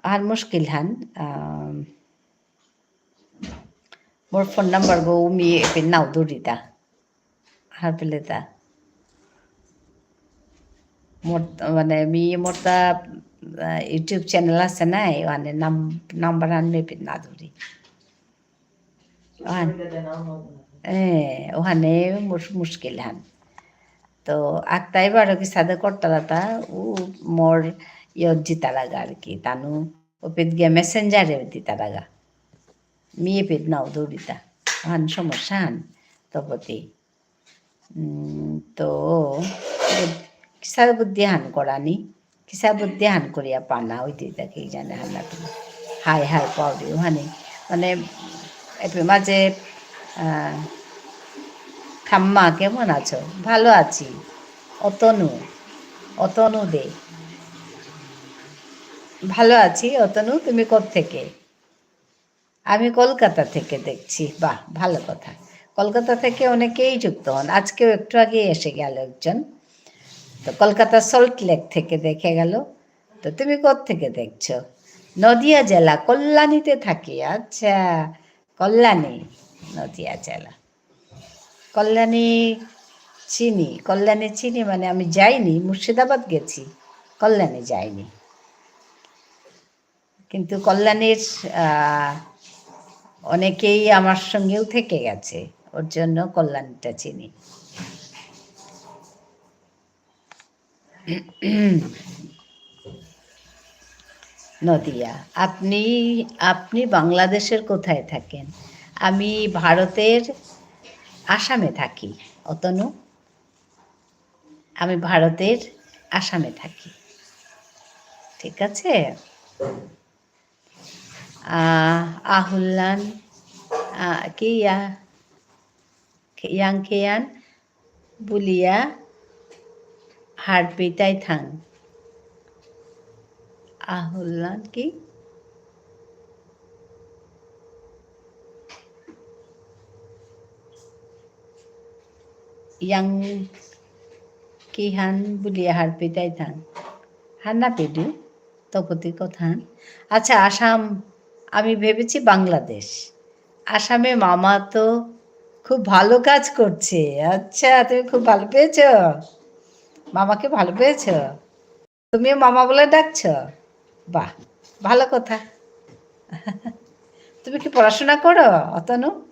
আর মুশকিল হান, আম, মোর phone number গো মি এপে নাও দৌড়িতা। হারপেলেতা। মোর, মানে, মি মোরতা, আহ, YouTube channel আছে না, ওহানে নাম-, number হান মি এপে না দৌড়ি। ওহান-, এ, ওহানে মুশ-, মুশকিল হান। তো, আক্তাই বারো কিসাদে করতারাতা, ও মোর ইয়ত জিতারাগা আর কি, তানু, ওপিত গিয়া Messenger এ দিতারাগা। মি এপিত নাও দৌড়িতা। ওহান সমস্যা হান, তপতি। উম, তো, কিসার বুদ্ধি হান করানি, কিসার বুদ্ধি হান করিয়া পানা হইতে থাকে জানে হান্না তুমি। হাই হাই পাউরি ওহানি। মানে, এপে মাঝে, আহ, ঠাম্মা কেমন আছো? ভালো আছি। অতনু, অতনু দে। ভালো আছি, অতনু, তুমি কোত্থেকে? আমি কলকাতা থেকে দেখছি। বাহ, ভালো কথা। কলকাতা থেকে অনেকেই যুক্ত হন। আজকেও একটু আগে এসে গেল একজন। তো কলকাতা সল্ট লেক থেকে দেখে গেল। তো তুমি কোত্থেকে দেখছো? নদিয়া জেলা, কল্যাণীতে থাকি। আচ্ছা, কল্যাণী, নদিয়া জেলা। কল্যাণী চিনি, কল্যাণী চিনি মানে আমি যাইনি, মুর্শিদাবাদ গেছি, কল্যাণী যাইনি। কিন্তু কল্যাণীর, আহ, অনেকেই আমার সঙ্গেও থেকে গেছে, ওর জন্য কল্যাণীটা চিনি। নদিয়া। আপনি, আপনি বাংলাদেশের কোথায় থাকেন? আমি ভারতের আসামে থাকি। অতনু? আমি ভারতের আসামে থাকি। ঠিক আছে? আহ, আহুল্লান, আহ, কি ইয়া-, ইয়াংখেয়ান বুলিয়া হারপিতাই থাং। আহুল্লান কি? ইয়াংখেয়ান বুলিয়া হারপিতাই থাং। হার না পেদু, তপতি কথান। আচ্ছা, আসাম, আমি ভেবেছি বাংলাদেশ। আসামে মামা তো খুব ভালো কাজ করছে। আচ্ছা, তুমি খুব ভালো পেয়েছো? মামাকে ভালো পেয়েছো? তুমিও মামা বলে ডাকছো? বাহ, ভালো কথা। তুমি কি পড়াশোনা করো, অতনু?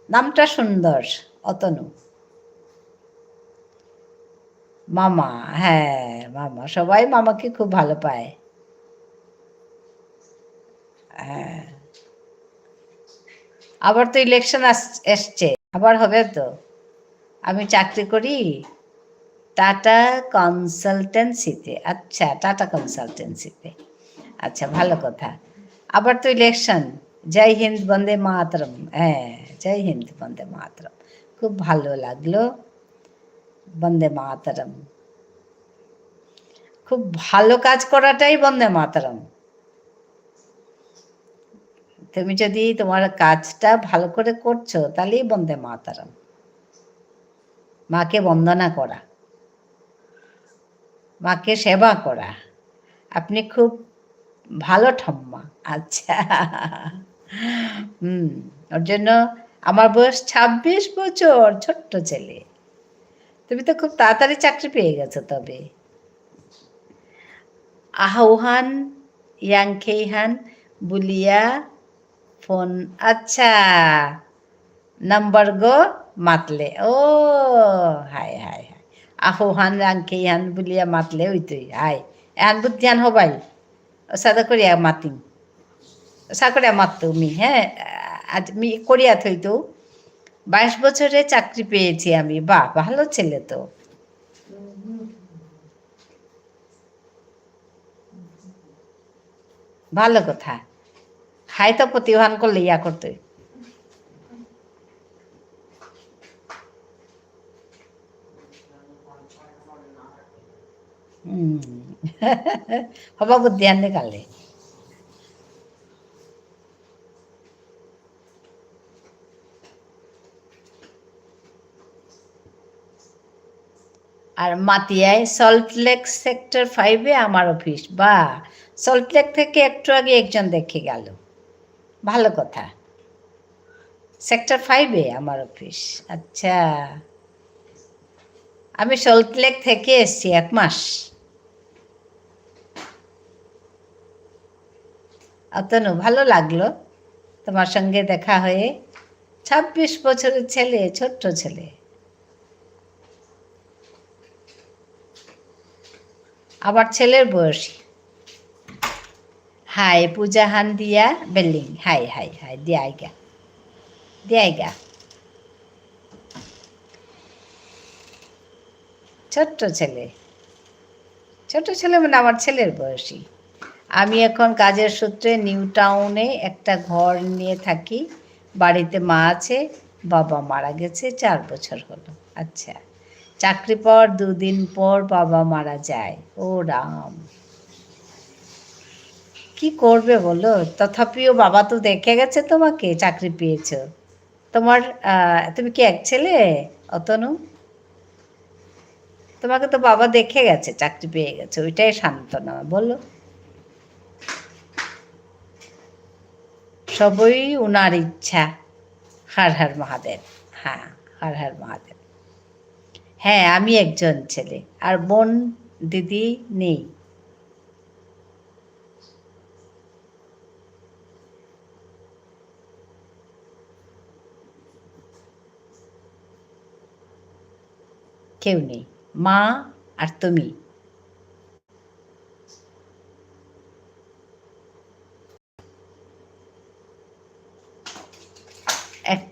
নামটা সুন্দর, অতনু। মামা, হ্যাঁ, মামা। সবাই মামাকে খুব ভালো পায়। হ্যাঁ। আবার তো ইলেকশন আস-, এসছে, আবার হবে তো। আমি চাকরি করি টাটা কনসালটেন্সিতে। আচ্ছা, টাটা কনসালটেন্সিতে। আচ্ছা, ভালো কথা। আবার তো ইলেকশন। জয় হিন্দ, বন্দে মাতরম। হ্যাঁ, জয় হিন্দ, বন্দে মাতরম। খুব ভালো লাগলো। বন্দে মাতরম। খুব ভালো কাজ করাটাই বন্দে মাতরম। তুমি যদি তোমার কাজটা ভালো করে করছো, তাহলেই বন্দে মাতরম। মাকে বন্দনা করা, মাকে সেবা করা। আপনি খুব ভালো ঠাম্মা। আচ্ছা। হুম, ওর জন্য আমার বয়স ছাব্বিশ বছর, ছোট্ট ছেলে। তুমি তো খুব তাড়াতাড়ি চাকরি পেয়ে গেছো তবে। আহৌহান, ইয়াংখেইহান, বুলিয়া, ফোন, আচ্ছা, নাম্বার গো মাতলে। ও, হাই, হাই, হাই। আহৌহান, ইয়াংখেইহান, বুলিয়া মাতলে, ওই তুই, হাই। এহান বুদ্ধিহান হবাই। সাদা করিয়া মাতিম। সা করিয়া মাততো মি, হ্যাঁ? আজ মি করিয়া থইতো। বাইশ বছরে চাকরি পেয়েছি আমি। বাহ, ভালো ছেলে তো। ভালো কথা। হাই তো প্রতিভান করলে ইয়া করতে। হুম। হবা বুদ্ধি আনলে কালে। আর মাতিয়ায় সল্ট লেক সেক্টর ফাইভে আমার অফিস। বাহ, সল্ট লেক থেকে একটু আগে একজন দেখে গেল। ভালো কথা। সেক্টর ফাইভে আমার অফিস। আচ্ছা। আমি সল্ট লেক থেকে এসছি এক মাস। অতনু, ভালো লাগলো তোমার সঙ্গে দেখা হয়ে। ছাব্বিশ বছরের ছেলে, ছোট্ট ছেলে। আমার ছেলের বয়সী। হাই, পূজা হান দিয়া বেলিং। হাই, হাই, হাই, দিয়াইগা। দিয়াইগা। ছোট্ট ছেলে। ছোট ছেলে মানে আমার ছেলের বয়সী। আমি এখন কাজের সূত্রে নিউ টাউনে একটা ঘর নিয়ে থাকি। বাড়িতে মা আছে, বাবা মারা গেছে চার বছর হলো। আচ্ছা, চাকরি পাওয়ার দুদিন পর বাবা মারা যায়। ও রাম, কি করবে বলো? তথাপিও বাবা তো দেখে গেছে তোমাকে, চাকরি পেয়েছো। তোমার, আহ, তুমি কি এক ছেলে, অতনু? তোমাকে তো বাবা দেখে গেছে, চাকরি পেয়ে গেছে, ওইটাই সান্ত্বনা, বলো। সবই উনার ইচ্ছা। হর হর মহাদেব। হ্যাঁ, হর হর মহাদেব। হ্যাঁ, আমি একজন ছেলে, আর বোন, দিদি নেই। কেউ নেই, মা আর তুমি। এক-,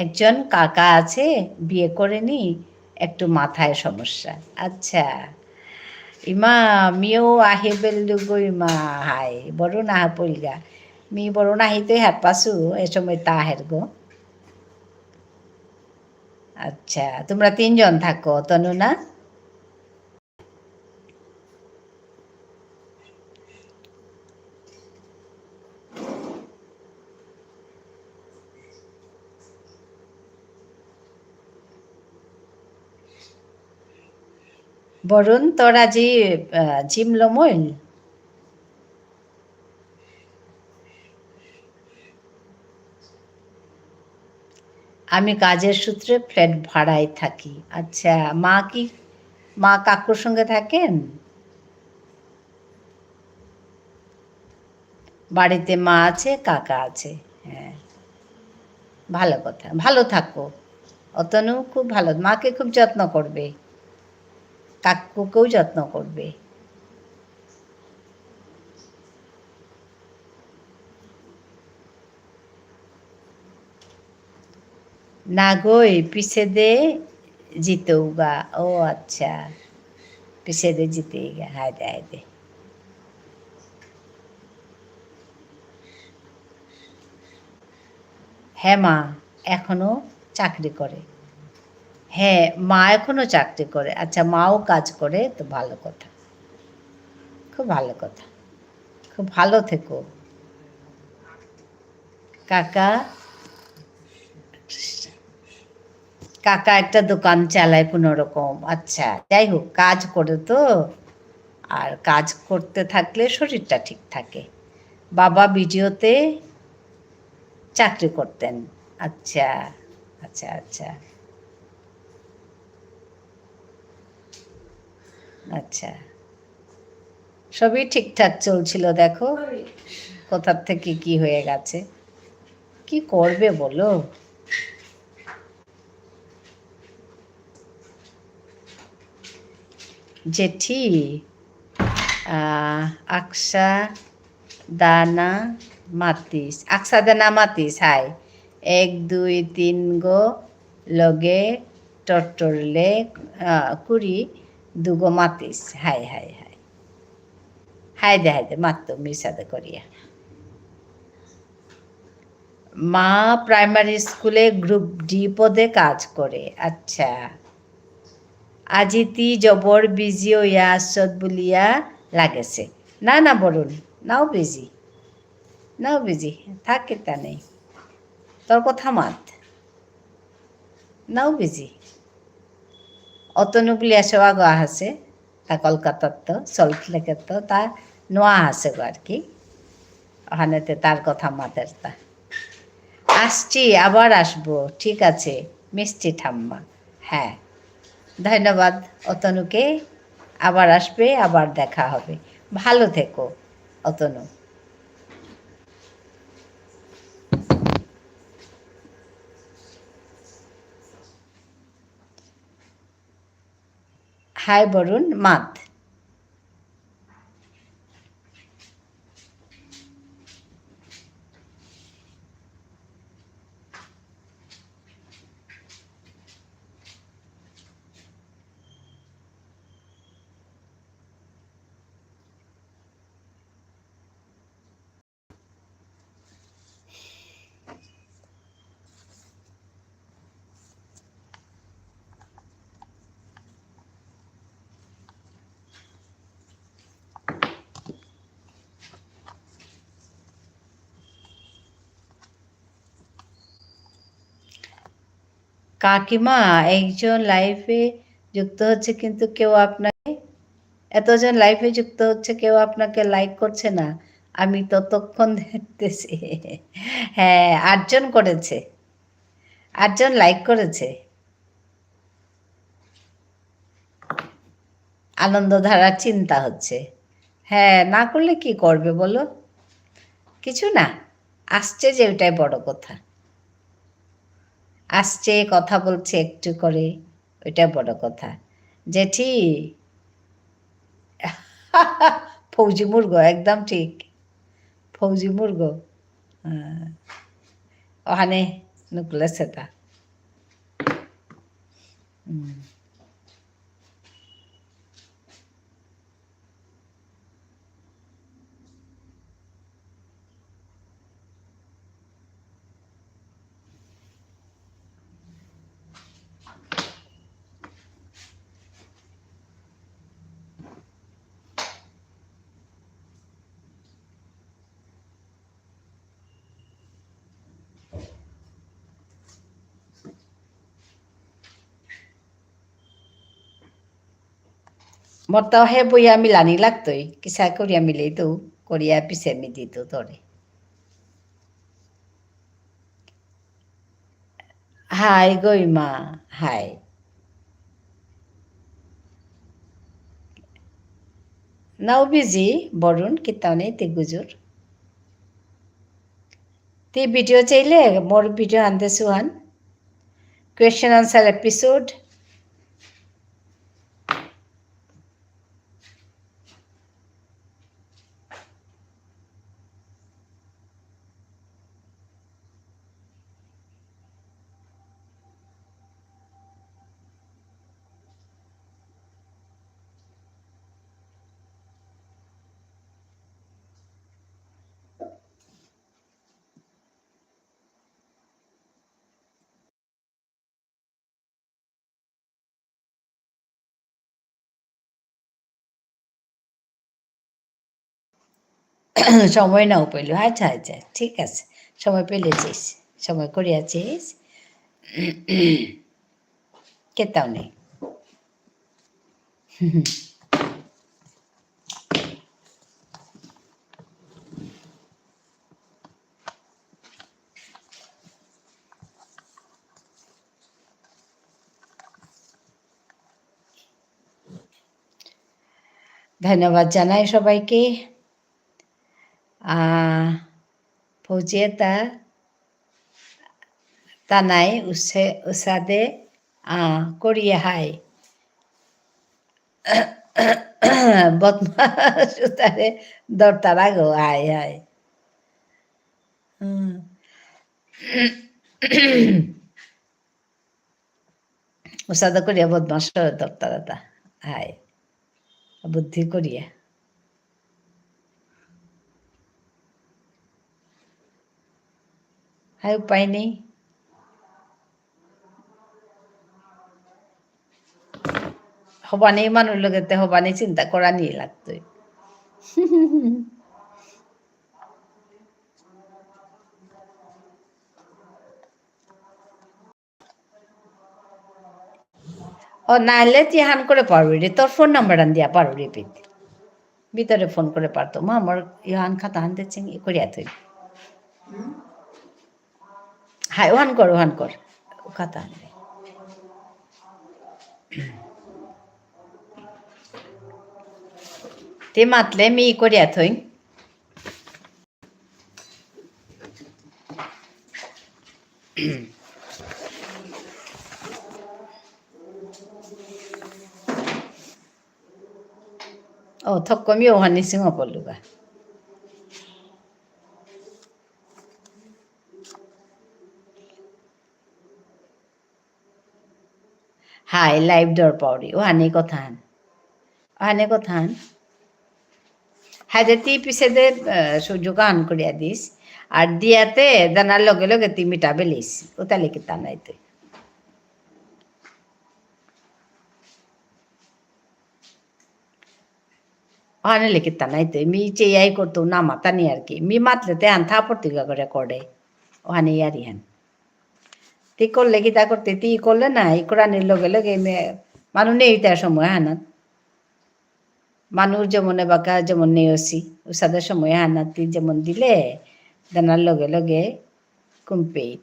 একজন কাকা আছে, বিয়ে করেনি, একটু মাথায় সমস্যা। আচ্ছা, ইমা, মিও আহে বেলুগো ইমা, হাই, বরুণ আহা পইলগা। মি বরুণ আহিতে হারপাসু, এ সময় তা হেরগো। আচ্ছা, তোমরা তিনজন থাকো, তনু না? বরুণ, তোর আজি, আহ, জিম লমইল? আমি কাজের সূত্রে ফ্ল্যাট ভাড়ায় থাকি। আচ্ছা, মা কি, মা কাকুর সঙ্গে থাকেন? বাড়িতে মা আছে, কাকা আছে। হ্যাঁ, ভালো কথা, ভালো থাকো। অতনু খুব ভালো, মাকে খুব যত্ন করবে, কাকুকেও যত্ন করবে। নাগই, পিছেদে জিতৌগা। ও আচ্ছা, পিছেদে জিতেইগা। হায়দে, হায়দে। হ্যাঁ, মা এখনো চাকরি করে। হ্যাঁ, মা এখনো চাকরি করে। আচ্ছা, মাও কাজ করে, তো ভালো কথা, খুব ভালো কথা, খুব ভালো থেকো। কাকা, কাকা একটা দোকান চালায় কোনো রকম। আচ্ছা, যাই হোক, কাজ করে তো, আর কাজ করতে থাকলে শরীরটা ঠিক থাকে। বাবা বিডিওতে চাকরি করতেন। আচ্ছা, আচ্ছা, আচ্ছা। আচ্ছা, সবই ঠিকঠাক চলছিল, দেখো কোথার থেকে কি হয়ে গেছে। কি করবে বলো? জেঠি, আহ, আকসা দানা মাতিস, আকসা দানা মাতিস, হাই। এক, দুই, তিন গো লগে টটরলে, আহ, কুড়ি দুগো মাতিস, হাই, হাই, হাই। হায়দে, হায়দে, মাত্ত মিসাদে করিয়া। মা প্রাইমারি স্কুলে গ্রুপ ডি পদে কাজ করে। আচ্ছা। আজি তি জবর বিজি হইয়া আসত বুলিয়া লাগেছে। না, না, বরুণ, নাও বিজি। নাও বিজি। থাক, কিতা নেই। তোর কথা মাত। নাও বিজি। অতনু বুলিয়া সেবা গো আহাসে। তা কলকাতাত তো, সল্ট লেকের তো, তা নোয়া আহাসে গো আর কি। ওখানেতে তার কথা মাতের তা। আসছি, আবার আসবো। ঠিক আছে, মিষ্টি ঠাম্মা। হ্যাঁ, ধন্যবাদ অতনুকে। আবার আসবে, আবার দেখা হবে। ভালো থেকো, অতনু। হাই বরুণ, মাত। কাকিমা, একজন লাইভে যুক্ত হচ্ছে কিন্তু কেউ আপনাকে, এতজন live-এ যুক্ত হচ্ছে, কেউ আপনাকে like করছে না। আমি ততক্ষণ দেখতেছি। হ্যাঁ, আটজন করেছে। আটজন like করেছে। আনন্দধারার চিন্তা হচ্ছে। হ্যাঁ, না করলে কি করবে বলো? কিছু না। আসছে যে ওটাই বড় কথা। আসছে, কথা বলছে একটু করে, ওইটা বড় কথা। জেঠি, ফৌজি মুরগো, একদম ঠিক। ফৌজি মুরগো। হ্যাঁ। ওখানে নুকলেছে তা। হুম। মোর তো হে বইয়া মিলানি লাগতই, কিসা করিয়া মিলেই তো, করিয়া পিছে মি দিত তোরে। হাই গইমা, হাই। নাও busy, বরুণ, কিতাও নেই, তে গুজুর। তে video চাইলে, মোর video আনতে সুহান। Question answer episode। সময় নাও পেলু। আচ্ছা, আচ্ছা, ঠিক আছে। সময় পেলে চেস। সময় করে আছিস। কেতাও নেই। ধন্যবাদ জানাই সবাইকে। আহ, ফৌজিয়া তা, তা নাই, উসে-, উসাদে, আহ, করিয়া হাই। বদমাস উতারে দরতারা গো, হাই, হাই। হুম। উসাদে করিয়া বদমাস করে দরতারা তা। হাই। বুদ্ধি করিয়া। হাই, উপায় নেই। হবানি মানুষ লগেতে হবানি চিন্তা করানি লাগতই। ও, নাইলে তি হান করে পারবি রে, তোর phone number আন দিয়া পারবি রে পিত। ভিতরে phone করে পারতো। মা, আমার ইহান খাতা হান দে চিং, ই করিয়া থই। হাই, ওহান কর, ওহান কর। ও খাতা হান দে। তে মাতলে মি ই করিয়া থই। ও, থক্কমি ওহানি সিংহ পল্লুগা। হাই, live ডর পাউরি। ওহানি কথান। ওহানি কথান। হাই দে তি পিছে দে, আহ, সুযোগ আন করিয়া দিস। আর দিয়াতে দানার লগে লগে তি মিটা বেলিস। ওতালে কিতা নাই তুই। অহানে লিখিতা নাই তো, মি চেয়াই করতো না মাতানি আর কি। মি মাতলে তে আন থাপড় তিগা করে করে। অহানে ইয়ারি হান। তি করলে কিতা করতে, তি করলে না, ই করানির লগে লগে মে মানু নেই তার সময় হানাত। মানু যেমন এবাকা যেমন নেই অসি, উসাদে সময় হানাতি যেমন দিলে, দানার লগে লগে কুম্পেই।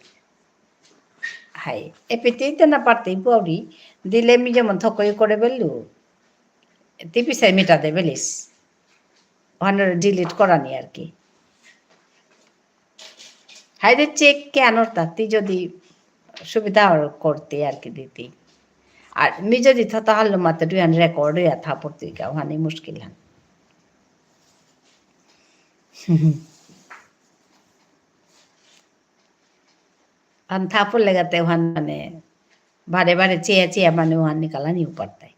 হাই, এপিতেই তো না পারতেই পারি, দিলে মি যেমন থকই করে বেলু, তি পিসাই মিটাতে বেলিস। ওখানে delete করানি আর কি। হাই দে check কেন তাতে যদি সুবিধা অর করতে আর কি দিতে। আর মি যদি থতা হারলো মাত্র দুই হান record হইয়া থা পড়তে গা, ওখানে মুশকিল হান। আন থা পড়লে গাতে ওখান মানে বারে বারে চেয়া চেয়া মানে ওখান নিকালা নিউ পারতাই।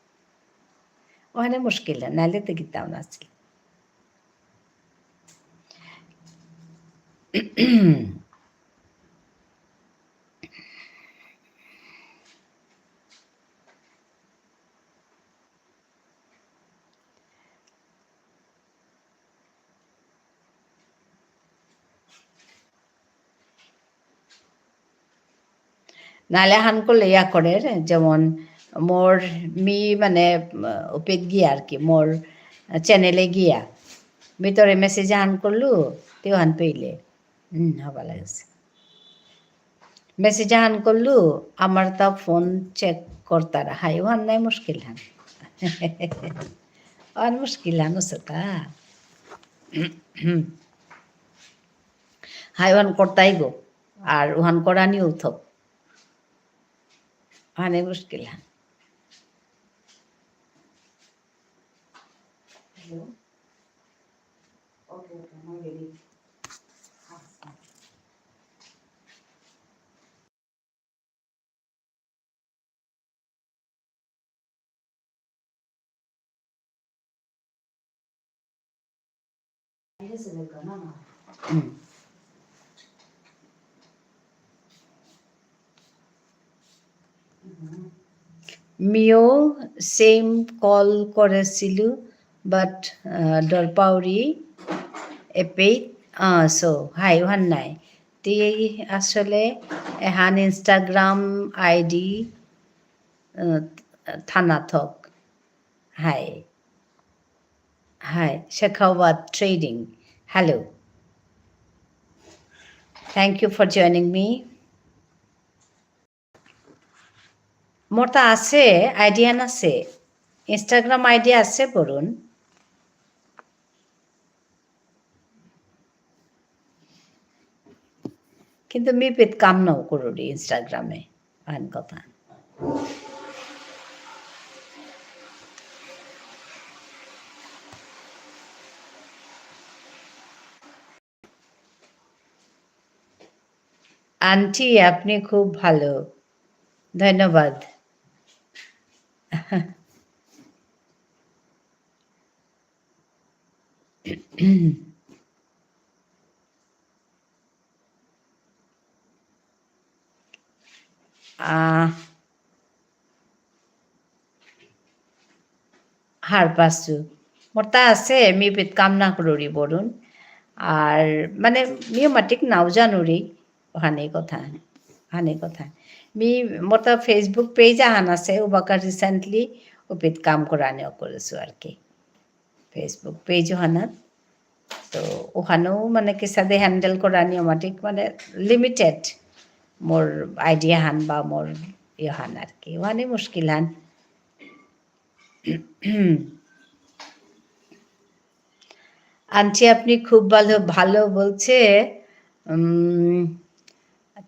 ওখানে মুশকিল হান, নাইলে তো কিতাও না আসলে। নাহলে হান করলে ইয়া করে, যেমন মোর মি মানে, উম, উপেত গিয়া আর কি, মোর channel এ গিয়া। ভিতরে message হান করলু, তেও হান পেইলে। হুম, হবা লাগেছে। Message আহান করলু, আমার তা phone check করতারা। হাই, ওহান নাই মুশকিল হান। ওহান মুশকিল হান আছে তা। হাই, ওহান করতাই গো। আর ওহান করানি উঠো। ওহানে মুশকিল হান। মিও same call করেছিলু, but, আহ, ডরপাউরি এপেই, আহ, so, হাই, ওহান নাই। তি আসলে এহান Instagram ID, আহ, থানা থক। হাই। হাই, Shekhawat Trading. Hello. Thank you for joining me. মোর তা আছে, ID আন আছে। Instagram ID আছে বরুণ। কিন্তু মি পেত কাম নাও করুরি Instagram এ, আন কথা। আন্টি, আপনি খুব ভালো। ধন্যবাদ। আহ, হারপাসু। মোর তা আছে, মি পেত কাম না করুরি বরুণ। আর মানে, মিও মাটিক নাও জানুরি, ওহানে কথা, ওহানে কথা। মি, মোর তা Facebook page আহান আছে, ওবাকা recently ওপেত কাম করানি করেছু আর কি। Facebook page ওহানাত। তো ওহানেও মানে কিসাদে handle করানি আমার ঠিক মানে limited। মোর idea হান বা মোর ইয়ে হান আর কি। ওহানে মুশকিল হান। আন্টি, আপনি খুব ভালো, ভালো বলছে, উম,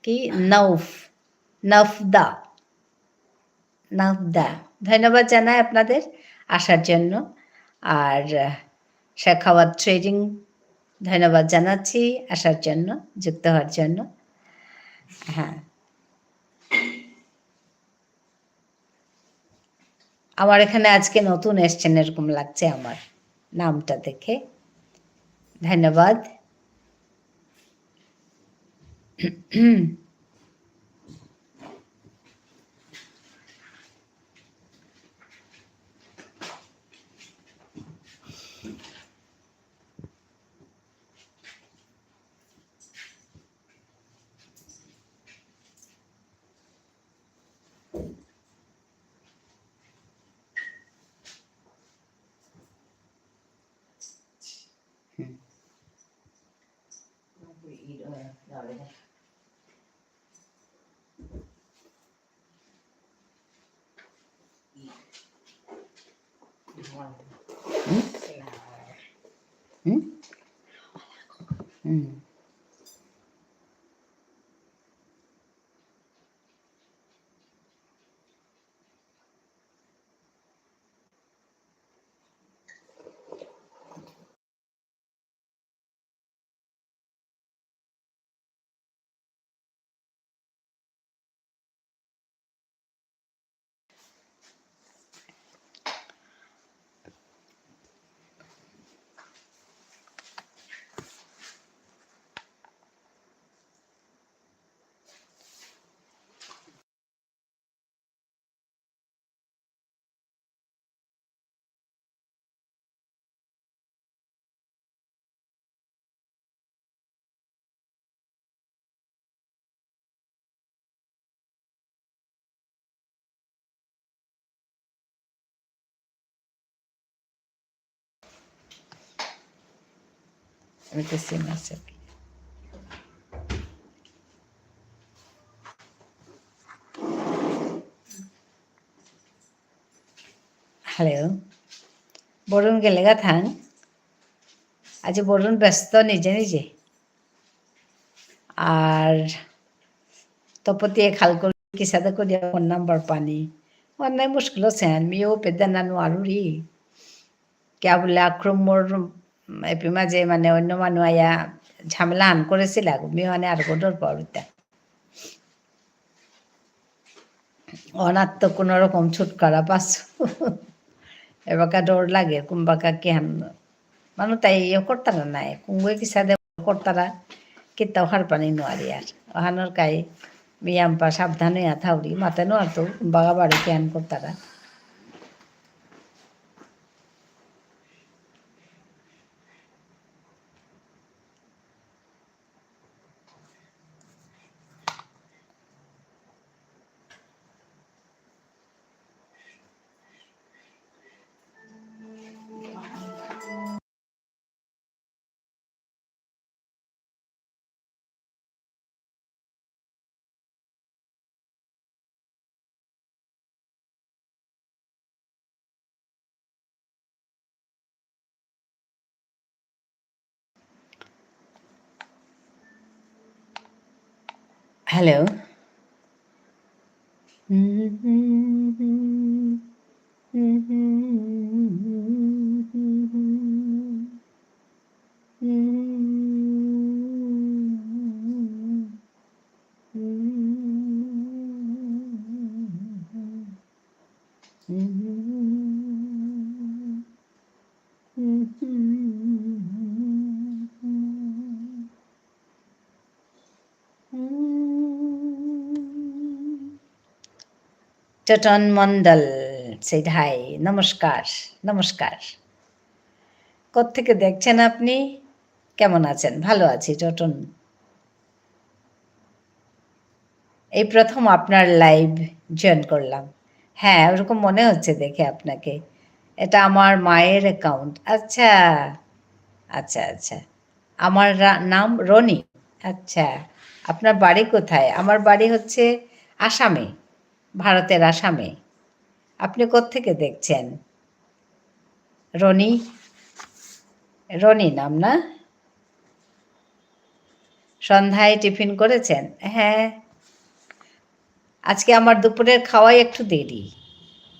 কি? নৌফ, নফদা, নফদা। ধন্যবাদ জানাই আপনাদের আসার জন্য। আর, আহ, শেখাওয়াত ট্রেডিং, ধন্যবাদ জানাচ্ছি আসার জন্য, যুক্ত হওয়ার জন্য। হ্যাঁ। আমার এখানে আজকে নতুন এসছেন এরকম লাগছে আমার নামটা দেখে। ধন্যবাদ। হুম। হুম? হুম? হুম। Let me see myself. Hello. Varun গেলেগা থাং। আজি বরুণ ব্যস্ত নিজে নিজে। আর তপতিয়ে খাল করে কিসাদে করিয়া ফোন নাম্বার পানি। অনেক মুশকিল আছে, আমিও পেদা নানু আরুরি। কিয়া বুলে আক্রমর এপি মাঝে মানে অন্য মানু আয়া ঝামেলা আন করেছিল আগো। মিও মানে আর গোদর পাউরিতা। অনার তো কোনো রকম ছুটকারা পাসু। এবাকা ডর লাগে, কুম্বাকা কিহান। মানু তাই ইয়ে করতারা নাই, কুঙ্গুয়ে কিসাদে করতারা, কিতাও হারপানি নোয়ারি আর। অহানর কাই, মিয়াম্পা সাবধান হইয়া থাউরি, মাতে নোয়ার তো, কুম্বাকা বাড়ি কিহান করতারা। Hello. টোটন মণ্ডল said hi, নমস্কার, নমস্কার। কোত্থেকে দেখছেন আপনি? কেমন আছেন? ভালো আছি, টোটন। এই প্রথম আপনার live join করলাম। হ্যাঁ, ওরকম মনে হচ্ছে দেখে আপনাকে। এটা আমার মায়ের account। আচ্ছা, আচ্ছা, আচ্ছা। আমার রা-, নাম রনি। আচ্ছা, আপনার বাড়ি কোথায়? আমার বাড়ি হচ্ছে আসামে, ভারতের আসামে। আপনি কোত্থেকে দেখছেন? রনি? রনি নাম না? সন্ধ্যায় টিফিন করেছেন? হ্যাঁ, আজকে আমার দুপুরের খাওয়াই একটু দেরি,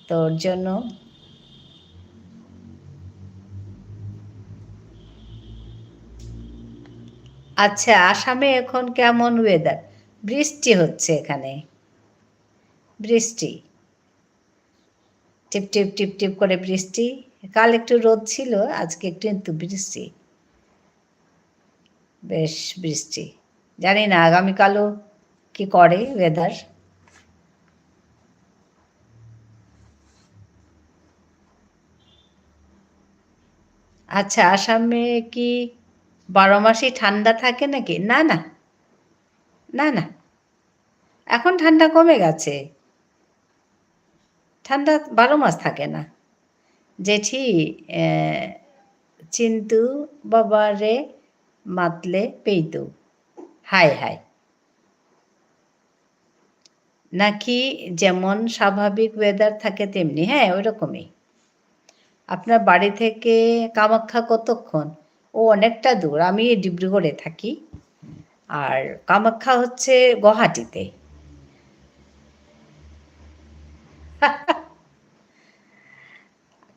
তোর জন্য। আচ্ছা, আসামে এখন কেমন weather? বৃষ্টি হচ্ছে এখানে, বৃষ্টি। টিপ টিপ টিপ টিপ করে বৃষ্টি। কাল একটু রোদ ছিল, আজকে একটু কিন্তু বৃষ্টি, বেশ বৃষ্টি। জানি না আগামীকালও কি করে weather। আচ্ছা, আসামে কি বারো মাসই ঠান্ডা থাকে নাকি? না, না, না, না, এখন ঠান্ডা কমে গেছে। ঠান্ডা বারো মাস থাকে না। জেঠি, এ, চিন্টু বাবারে মাতলে পেইতু। হাই হাই। নাকি যেমন স্বাভাবিক weather থাকে তেমনি? হ্যাঁ, ওইরকমই। আপনার বাড়ি থেকে কামাখ্যা কতক্ষণ? ও, অনেকটা দূর। আমি ডিব্রুগড়ে থাকি। আর কামাখ্যা হচ্ছে গুয়াহাটিতে।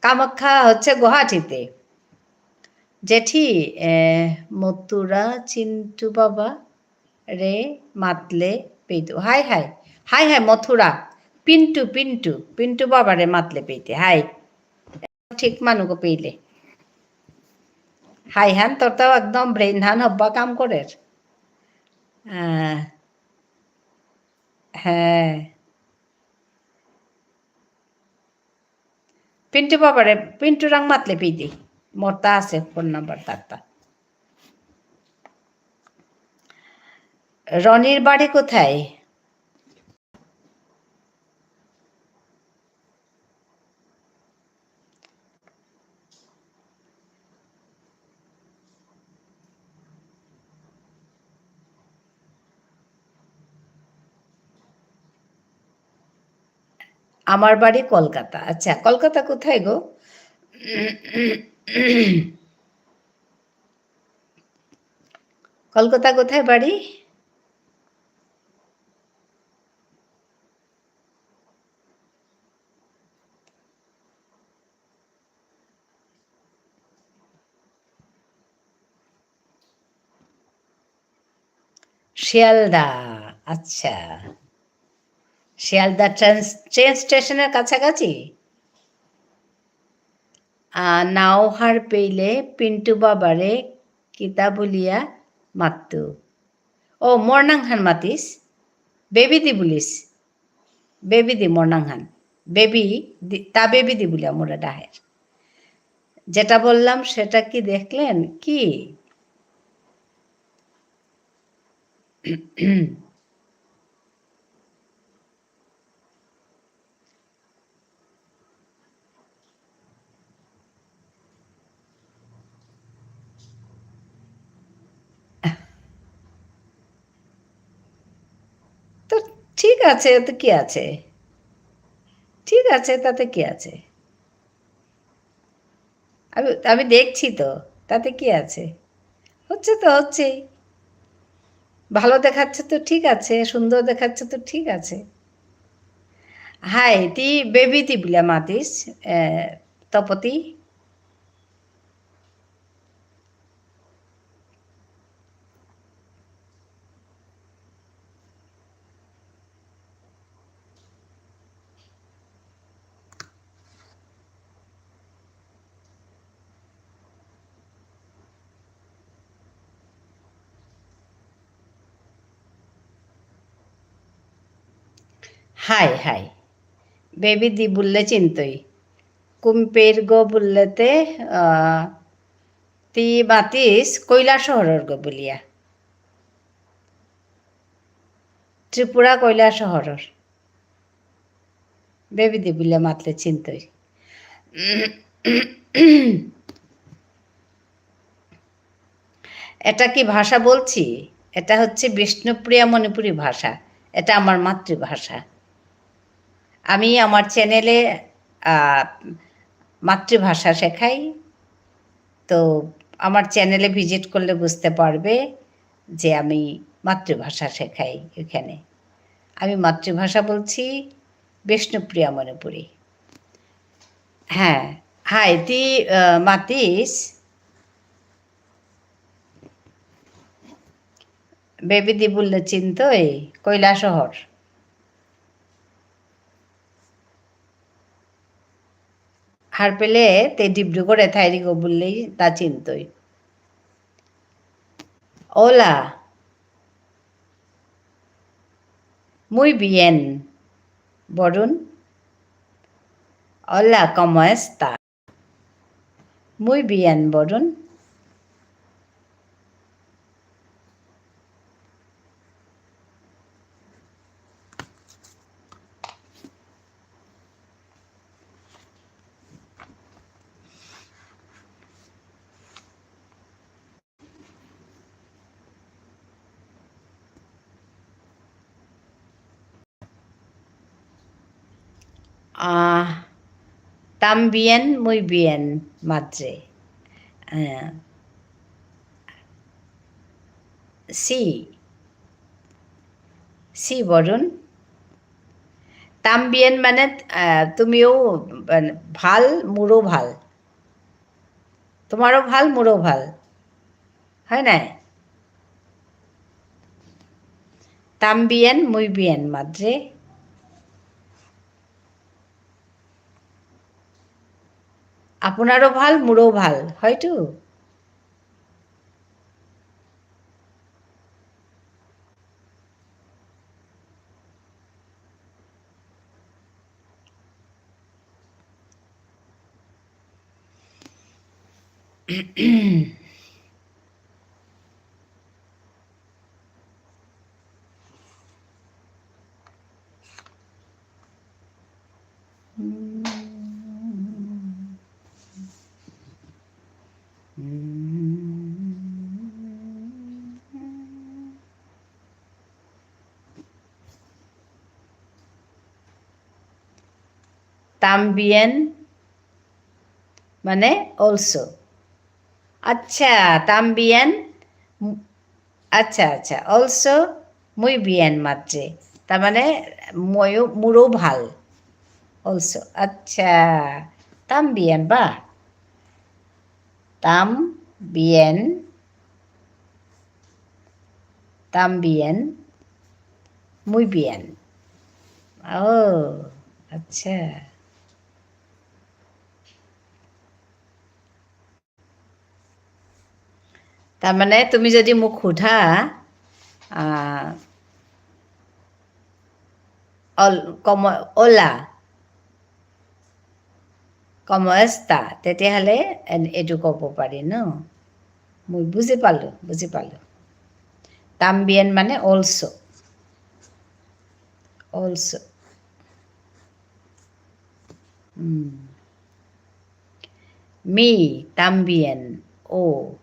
কামাখ্যা হচ্ছে গুয়াহাটিতে। জেঠি, এ, মথুরা চিন্টু বাবা রে মাতলে পেইতু। হাই হাই। হাই হাই মথুরা। পিন্টু, পিন্টু, পিন্টু বাবারে মাতলে পেইতে। হাই। ঠিক মানুগো পেইলে। হাই হান, তোর তো একদম brain হান হব্বা কাম করের। আহ, হ্যাঁ। পিন্টু বাবারে, পিন্টু রাং মাতলে পিদি। মোরতা আছে phone number তারতা। রনির বাড়ি কোথায়? আমার বাড়ি কলকাতা। আচ্ছা, কলকাতা কোথায় গো? কলকাতা কোথায় বাড়ি? শিয়ালদা, আচ্ছা। শিয়ালদা ট্রেন, ট্রেন স্টেশনের কাছাকাছি? আহ, নাও হার পেইলে পিন্টু বাবারে কিতা বুলিয়া মাততু? ও, মোর নাঙহান মাতিস? বেবি দি বুলিস? বেবি দি মোর নাঙহান। বেবি দি, তা বেবি দি বুলিয়া মোরে ডাহের। যেটা বললাম সেটা কি দেখলেন? কি? তো ঠিক আছে, তো কি আছে? ঠিক আছে, তাতে কি আছে? আমি, আমি দেখছি তো, তাতে কি আছে? হচ্ছে তো হচ্ছেই। ভালো দেখাচ্ছে তো ঠিক আছে, সুন্দর দেখাচ্ছে তো ঠিক আছে। হাই, তি বেবি দি বুলিয়া মাতিস, এ, তপতি? হাই, হাই। বেবি দি বুললে চিনতই। কুম্পের গো বুললেতে, আহ, তি মাতিস কৈলাসহরর গো বুলিয়া। ত্রিপুরা কৈলাসহরর। বেবি দি বুলে মাতলে চিনতই। এটা কি ভাষা বলছি? এটা হচ্ছে বিষ্ণুপ্রিয়া মণিপুরী ভাষা। এটা আমার মাতৃভাষা। আমি আমার চ্যানেলে, আহ, মাতৃভাষা শেখাই। তো আমার চ্যানেলে visit করলে বুঝতে পারবে যে আমি মাতৃভাষা শেখাই এখানে। আমি মাতৃভাষা বলছি বিষ্ণুপ্রিয়া মণিপুরী। হ্যাঁ, হাই, তি, আহ, মাতিস? বেবি দি বুললে চিনতই, কৈলাসহর। হারপেলে তে ডিব্রুগড়ে থাইরিগো বুললেই তা চিনতই। Hola. Muy bien, Borun. Hola, ¿cómo está? Muy bien, Borun. আহ, también muy bien, madre. আহ, sí. Sí, বরুণ। También মানে, আহ, তুমিও, মানে, ভাল, মোরও ভাল। তোমারও ভাল, মোরও ভাল। হয় নাই? También muy bien, madre. আপোনারও ভাল, মোরও ভাল, হয়তো। También মানে also। আচ্ছা, también, আচ্ছা, আচ্ছা, also muy bien, madre। তার মানে ময়ও, মোরও ভাল। Also, আচ্ছা, también বা? También, también, muy bien। ও, আচ্ছা। তার মানে তুমি যদি মোক সোধা, আহ, অল-, কম-, অলা, ¿cómo está? তেতিয়াহ'লে এন-, এইটো ক'ব পাৰি ন? মই বুজি পালো, বুজি পালো। También মানে also। Also। উম। Me, también, ও।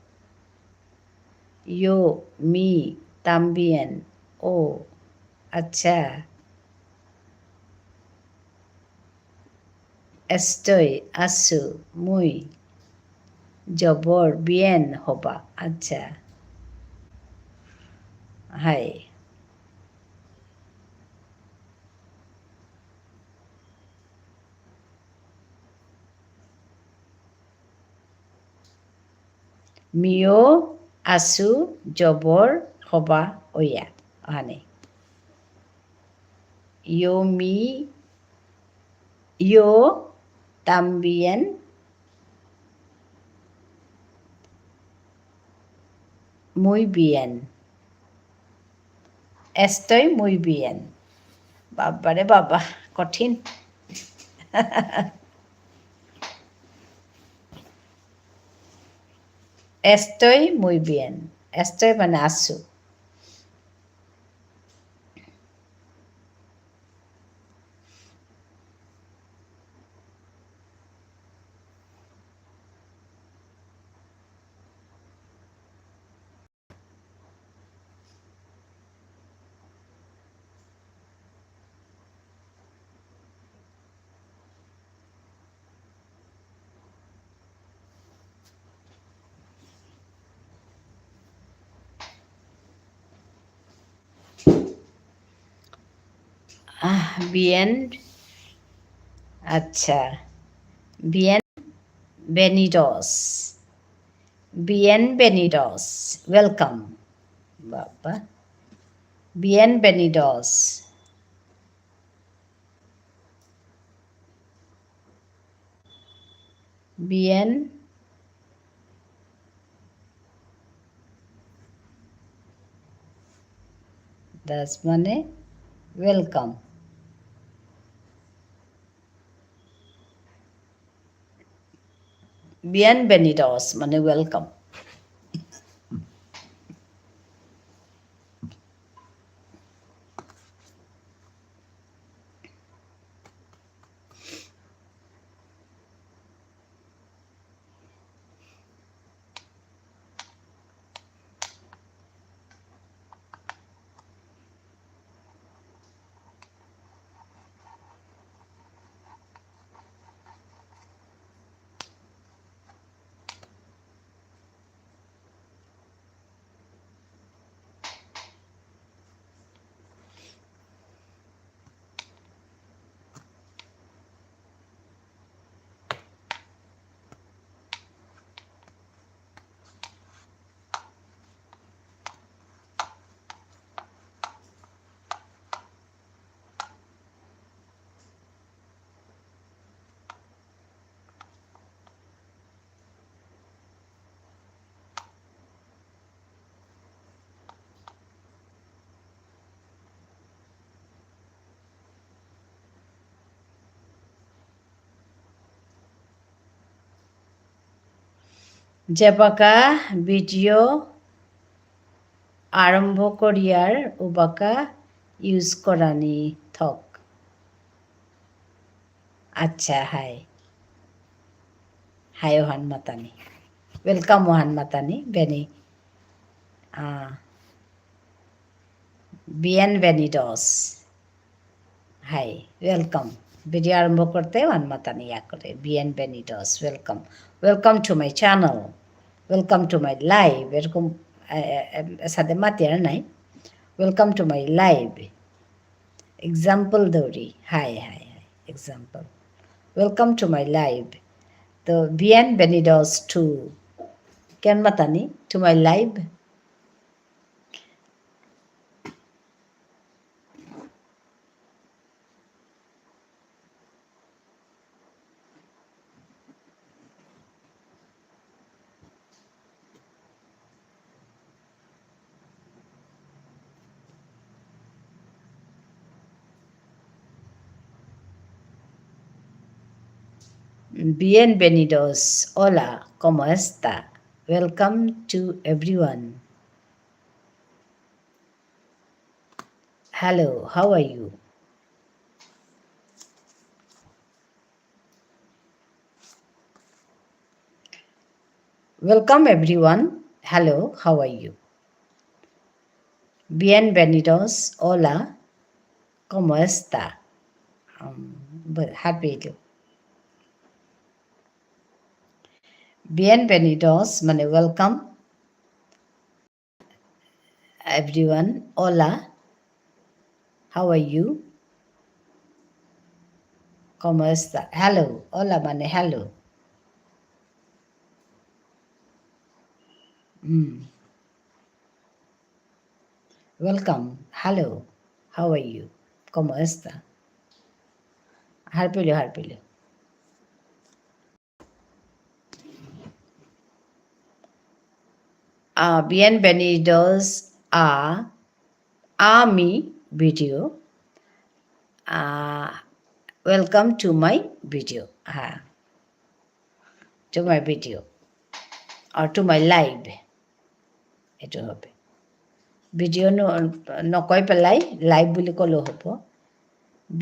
Yo, me, también, ও। আচ্ছা। Estoy, আছো, muy। Yo, বৰ, bien, হবা। আচ্ছা। হয়। Mío, আছো, yo, বৰ, হবা, অয়া। অহানে। Yo, me, yo, también, muy bien. Estoy muy bien. বাবারে বাবা, কঠিন। Estoy muy bien. Estoy মানে আছো। আহ, bien, আচ্ছা, bienvenidos, bienvenidos, welcome, বাবা, bienvenidos। Bien, das মানে welcome। Bienvenidos মানে welcome। যেবাকা video আরম্ভ করিয়ার উবাকা use করানি থক। আচ্ছা, hi। Hi ওহান মাতানি। Welcome ওহান মাতানি, বেনি। আহ, bienvenidos। Hi, welcome। Video আরম্ভ করতে ওহান মাতানি ইয়া করে। Bienvenidos, welcome। Welcome to my channel। Welcome to my live। এরকম, এ, এ, এ, সাথে মাতিয়ার নাই। Welcome to my live। Example দৌরি। Hi, hi, hi। Example। Welcome to my live। তো, bienvenidos to। কেন মাতানি? To my live। Bienvenidos. Hola, ¿cómo está? Welcome to everyone. Hello, how are you? Welcome everyone. Hello, how are you? Bienvenidos. Hola, ¿cómo está? Um, but happy to. Bienvenidos, মানে welcome। Everyone, hola. How are you? ¿Cómo está? Hello. Hola মানে hello. Mm. Welcome. Hello. How are you? ¿Cómo está? হারপেইলো, হারপেইলো। Ah, bienvenidos a, a mi video. Ah, welcome to my video. হ্যাঁ, to my video or to my live। এইটো হবে। Video ন-, নকৈ পেলাই live বুলি ক'লেও হ'ব।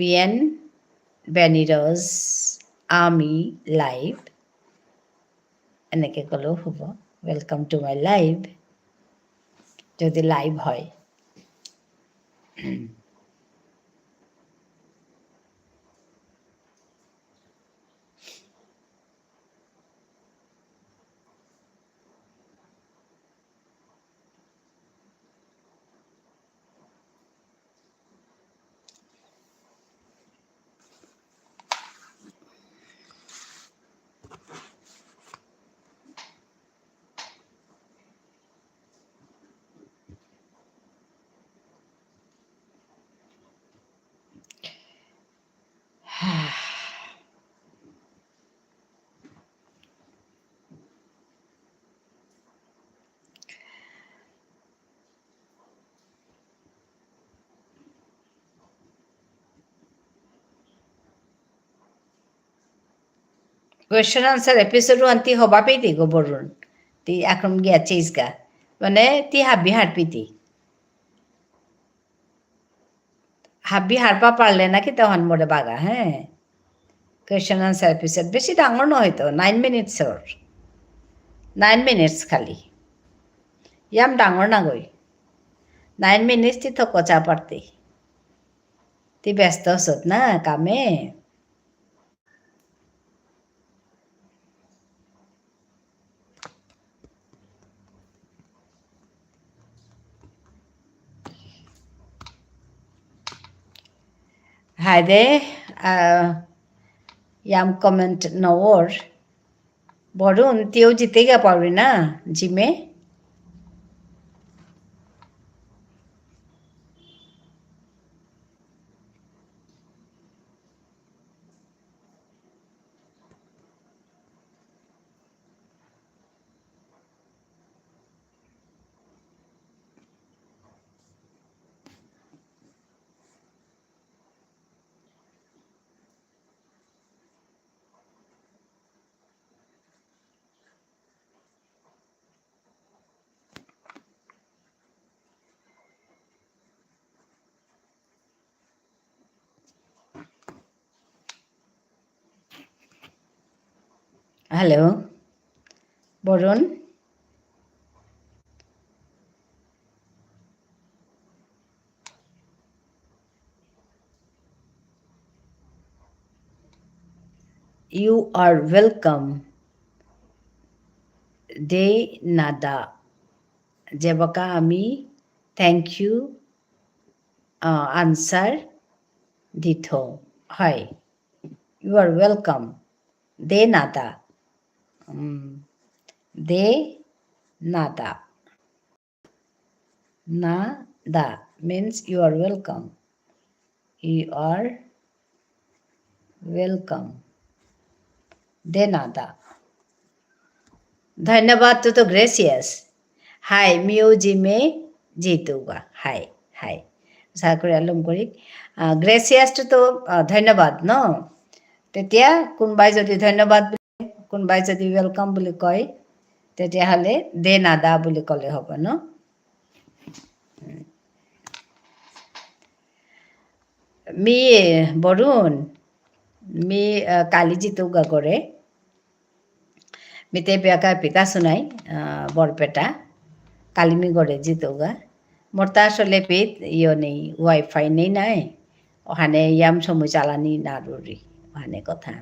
Bienvenidos a mi live। এনেকে ক'লেও হ'ব। Welcome to my live। যদি live হয়। Question answer episode one তি হবা পেইতি গো বরুণ। তি আকরম গিয়া চেইসগা। মানে তি হাবি হারপিতি। হাবি হারপা পারলে না কিতা ওহান মোরে বাগা, হ্যাঁ? Question answer episode বেশি ডাঙর নহয় তো, nine minutes ওর। Nine minutes খালি। ইয়াম ডাঙর না গই। Nine minutes তি থকো চা পারতি। তি ব্যস্ত আছত না কামে। হায়দে, আহ, ইয়াম comment নওর। বরুণ, তিও জিতেগা পারবি না, জিমে? Hello, Varun? You are welcome. De nada. যেবাকা আমি thank you, আহ, answer দিথৌ। হয়। You are welcome. De nada. Um, de nada. Nada means you are welcome. You are welcome. De nada. ধন্যবাদটু তো gracias. হাই, মিউ জিমে জিতুগা। High, high. আশা করি আলম করি। আহ, graciasটু তো, আহ, ধন্যবাদ, ন? তেতিয়া কোনোবাই যদি ধন্যবাদ বুলি, কোনোবাই যদি welcome বুলি কয়, তেতিয়াহ'লে de nada বুলি ক'লে হ'ব, ন? মি, বরুণ, মি, আহ, কালি জিতুগা ঘরে। মিতে বিয়াকা পিতা শুনাই, আহ, বরপেটা। কালি মি ঘরে জিতুগা। মোরতা আসলে পিত ইয়ো নেই, Wi-Fi নেই নাই। ওখানে ইয়াম সময় চালানি না রুরি। ওখানে কথা।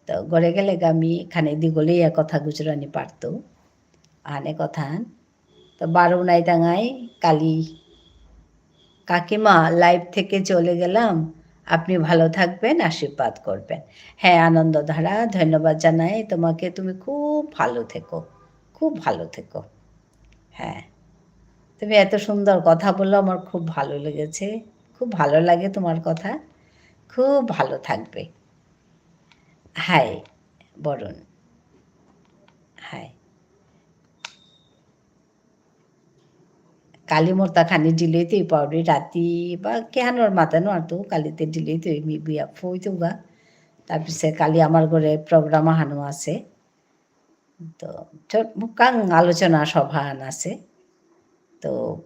তো ঘরে গেলেগা মি খানি দিগলে ইয়া কথা গুজরানি পারতো। ওখানে কথা। তো বারো নাই তাঙাই কালি, "কাকিমা, live থেকে চলে গেলাম, আপনি ভালো থাকবেন, আশীর্বাদ করবেন।" হ্যাঁ, আনন্দধারা, ধন্যবাদ জানাই তোমাকে, তুমি খুব ভালো থেকো, খুব ভালো থেকো। হ্যাঁ, তুমি এত সুন্দর কথা বললো, আমার খুব ভালো লেগেছে, খুব ভালো লাগে তোমার কথা, খুব ভালো থাকবে। হাই, বরুণ। হাই। কালি মোরতা খানি delay তে পাউরি রাতি বা কিহানর মাতে নুয়ারতু, কালিতে delay তে মি বিয়া ফুইতুগা। তারপিছে কালি আমার ঘরে program আহানো আছে। তো, ছোট মুকাং আলোচনা সভা আন আছে। তো,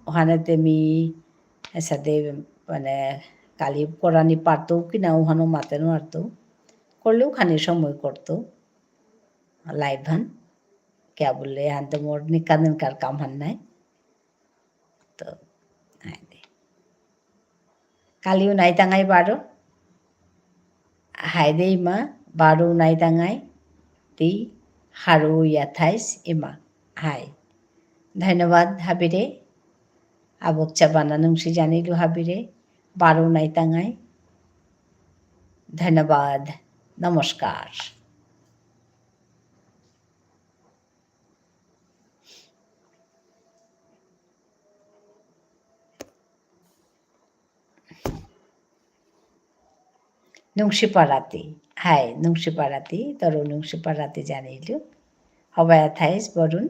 ওখানেতে মি এসাদে মানে কালি করানি পারতো কিনা ওখানো মাতে নুয়ারতো। করলেও খানি সময় করতো। Live হান। কিয়া বুললে, হান তো মোর নিকা দিনকার কাম হান নাই। তো, হাই দে। কালিও নাই তাঙাই বারো। হাই দে ইমা, বারো নাই তাঙাই। তি হারৌ ইয়া থাইস ইমা। হাই। ধন্যবাদ হাবিরে। আবক চাবানা নুংসি জানিলু হাবিরে। বারো নাই তাঙাই। ধন্যবাদ। নমস্কার। নুংশিপা রাতি। হাই, নুংশিপা রাতি, তরু নুংশিপা রাতি জানিলু। হবায়া থাইস, বরুণ।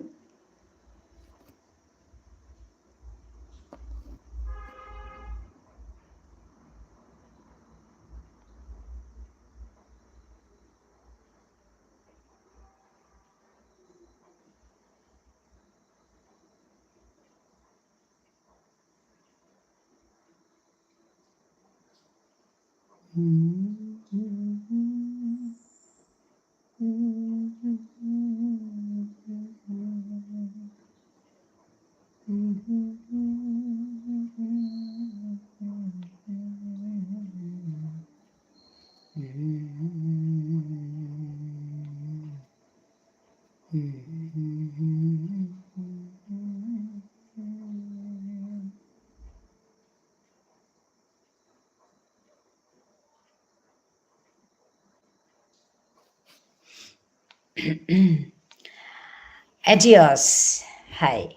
Adios. হাই।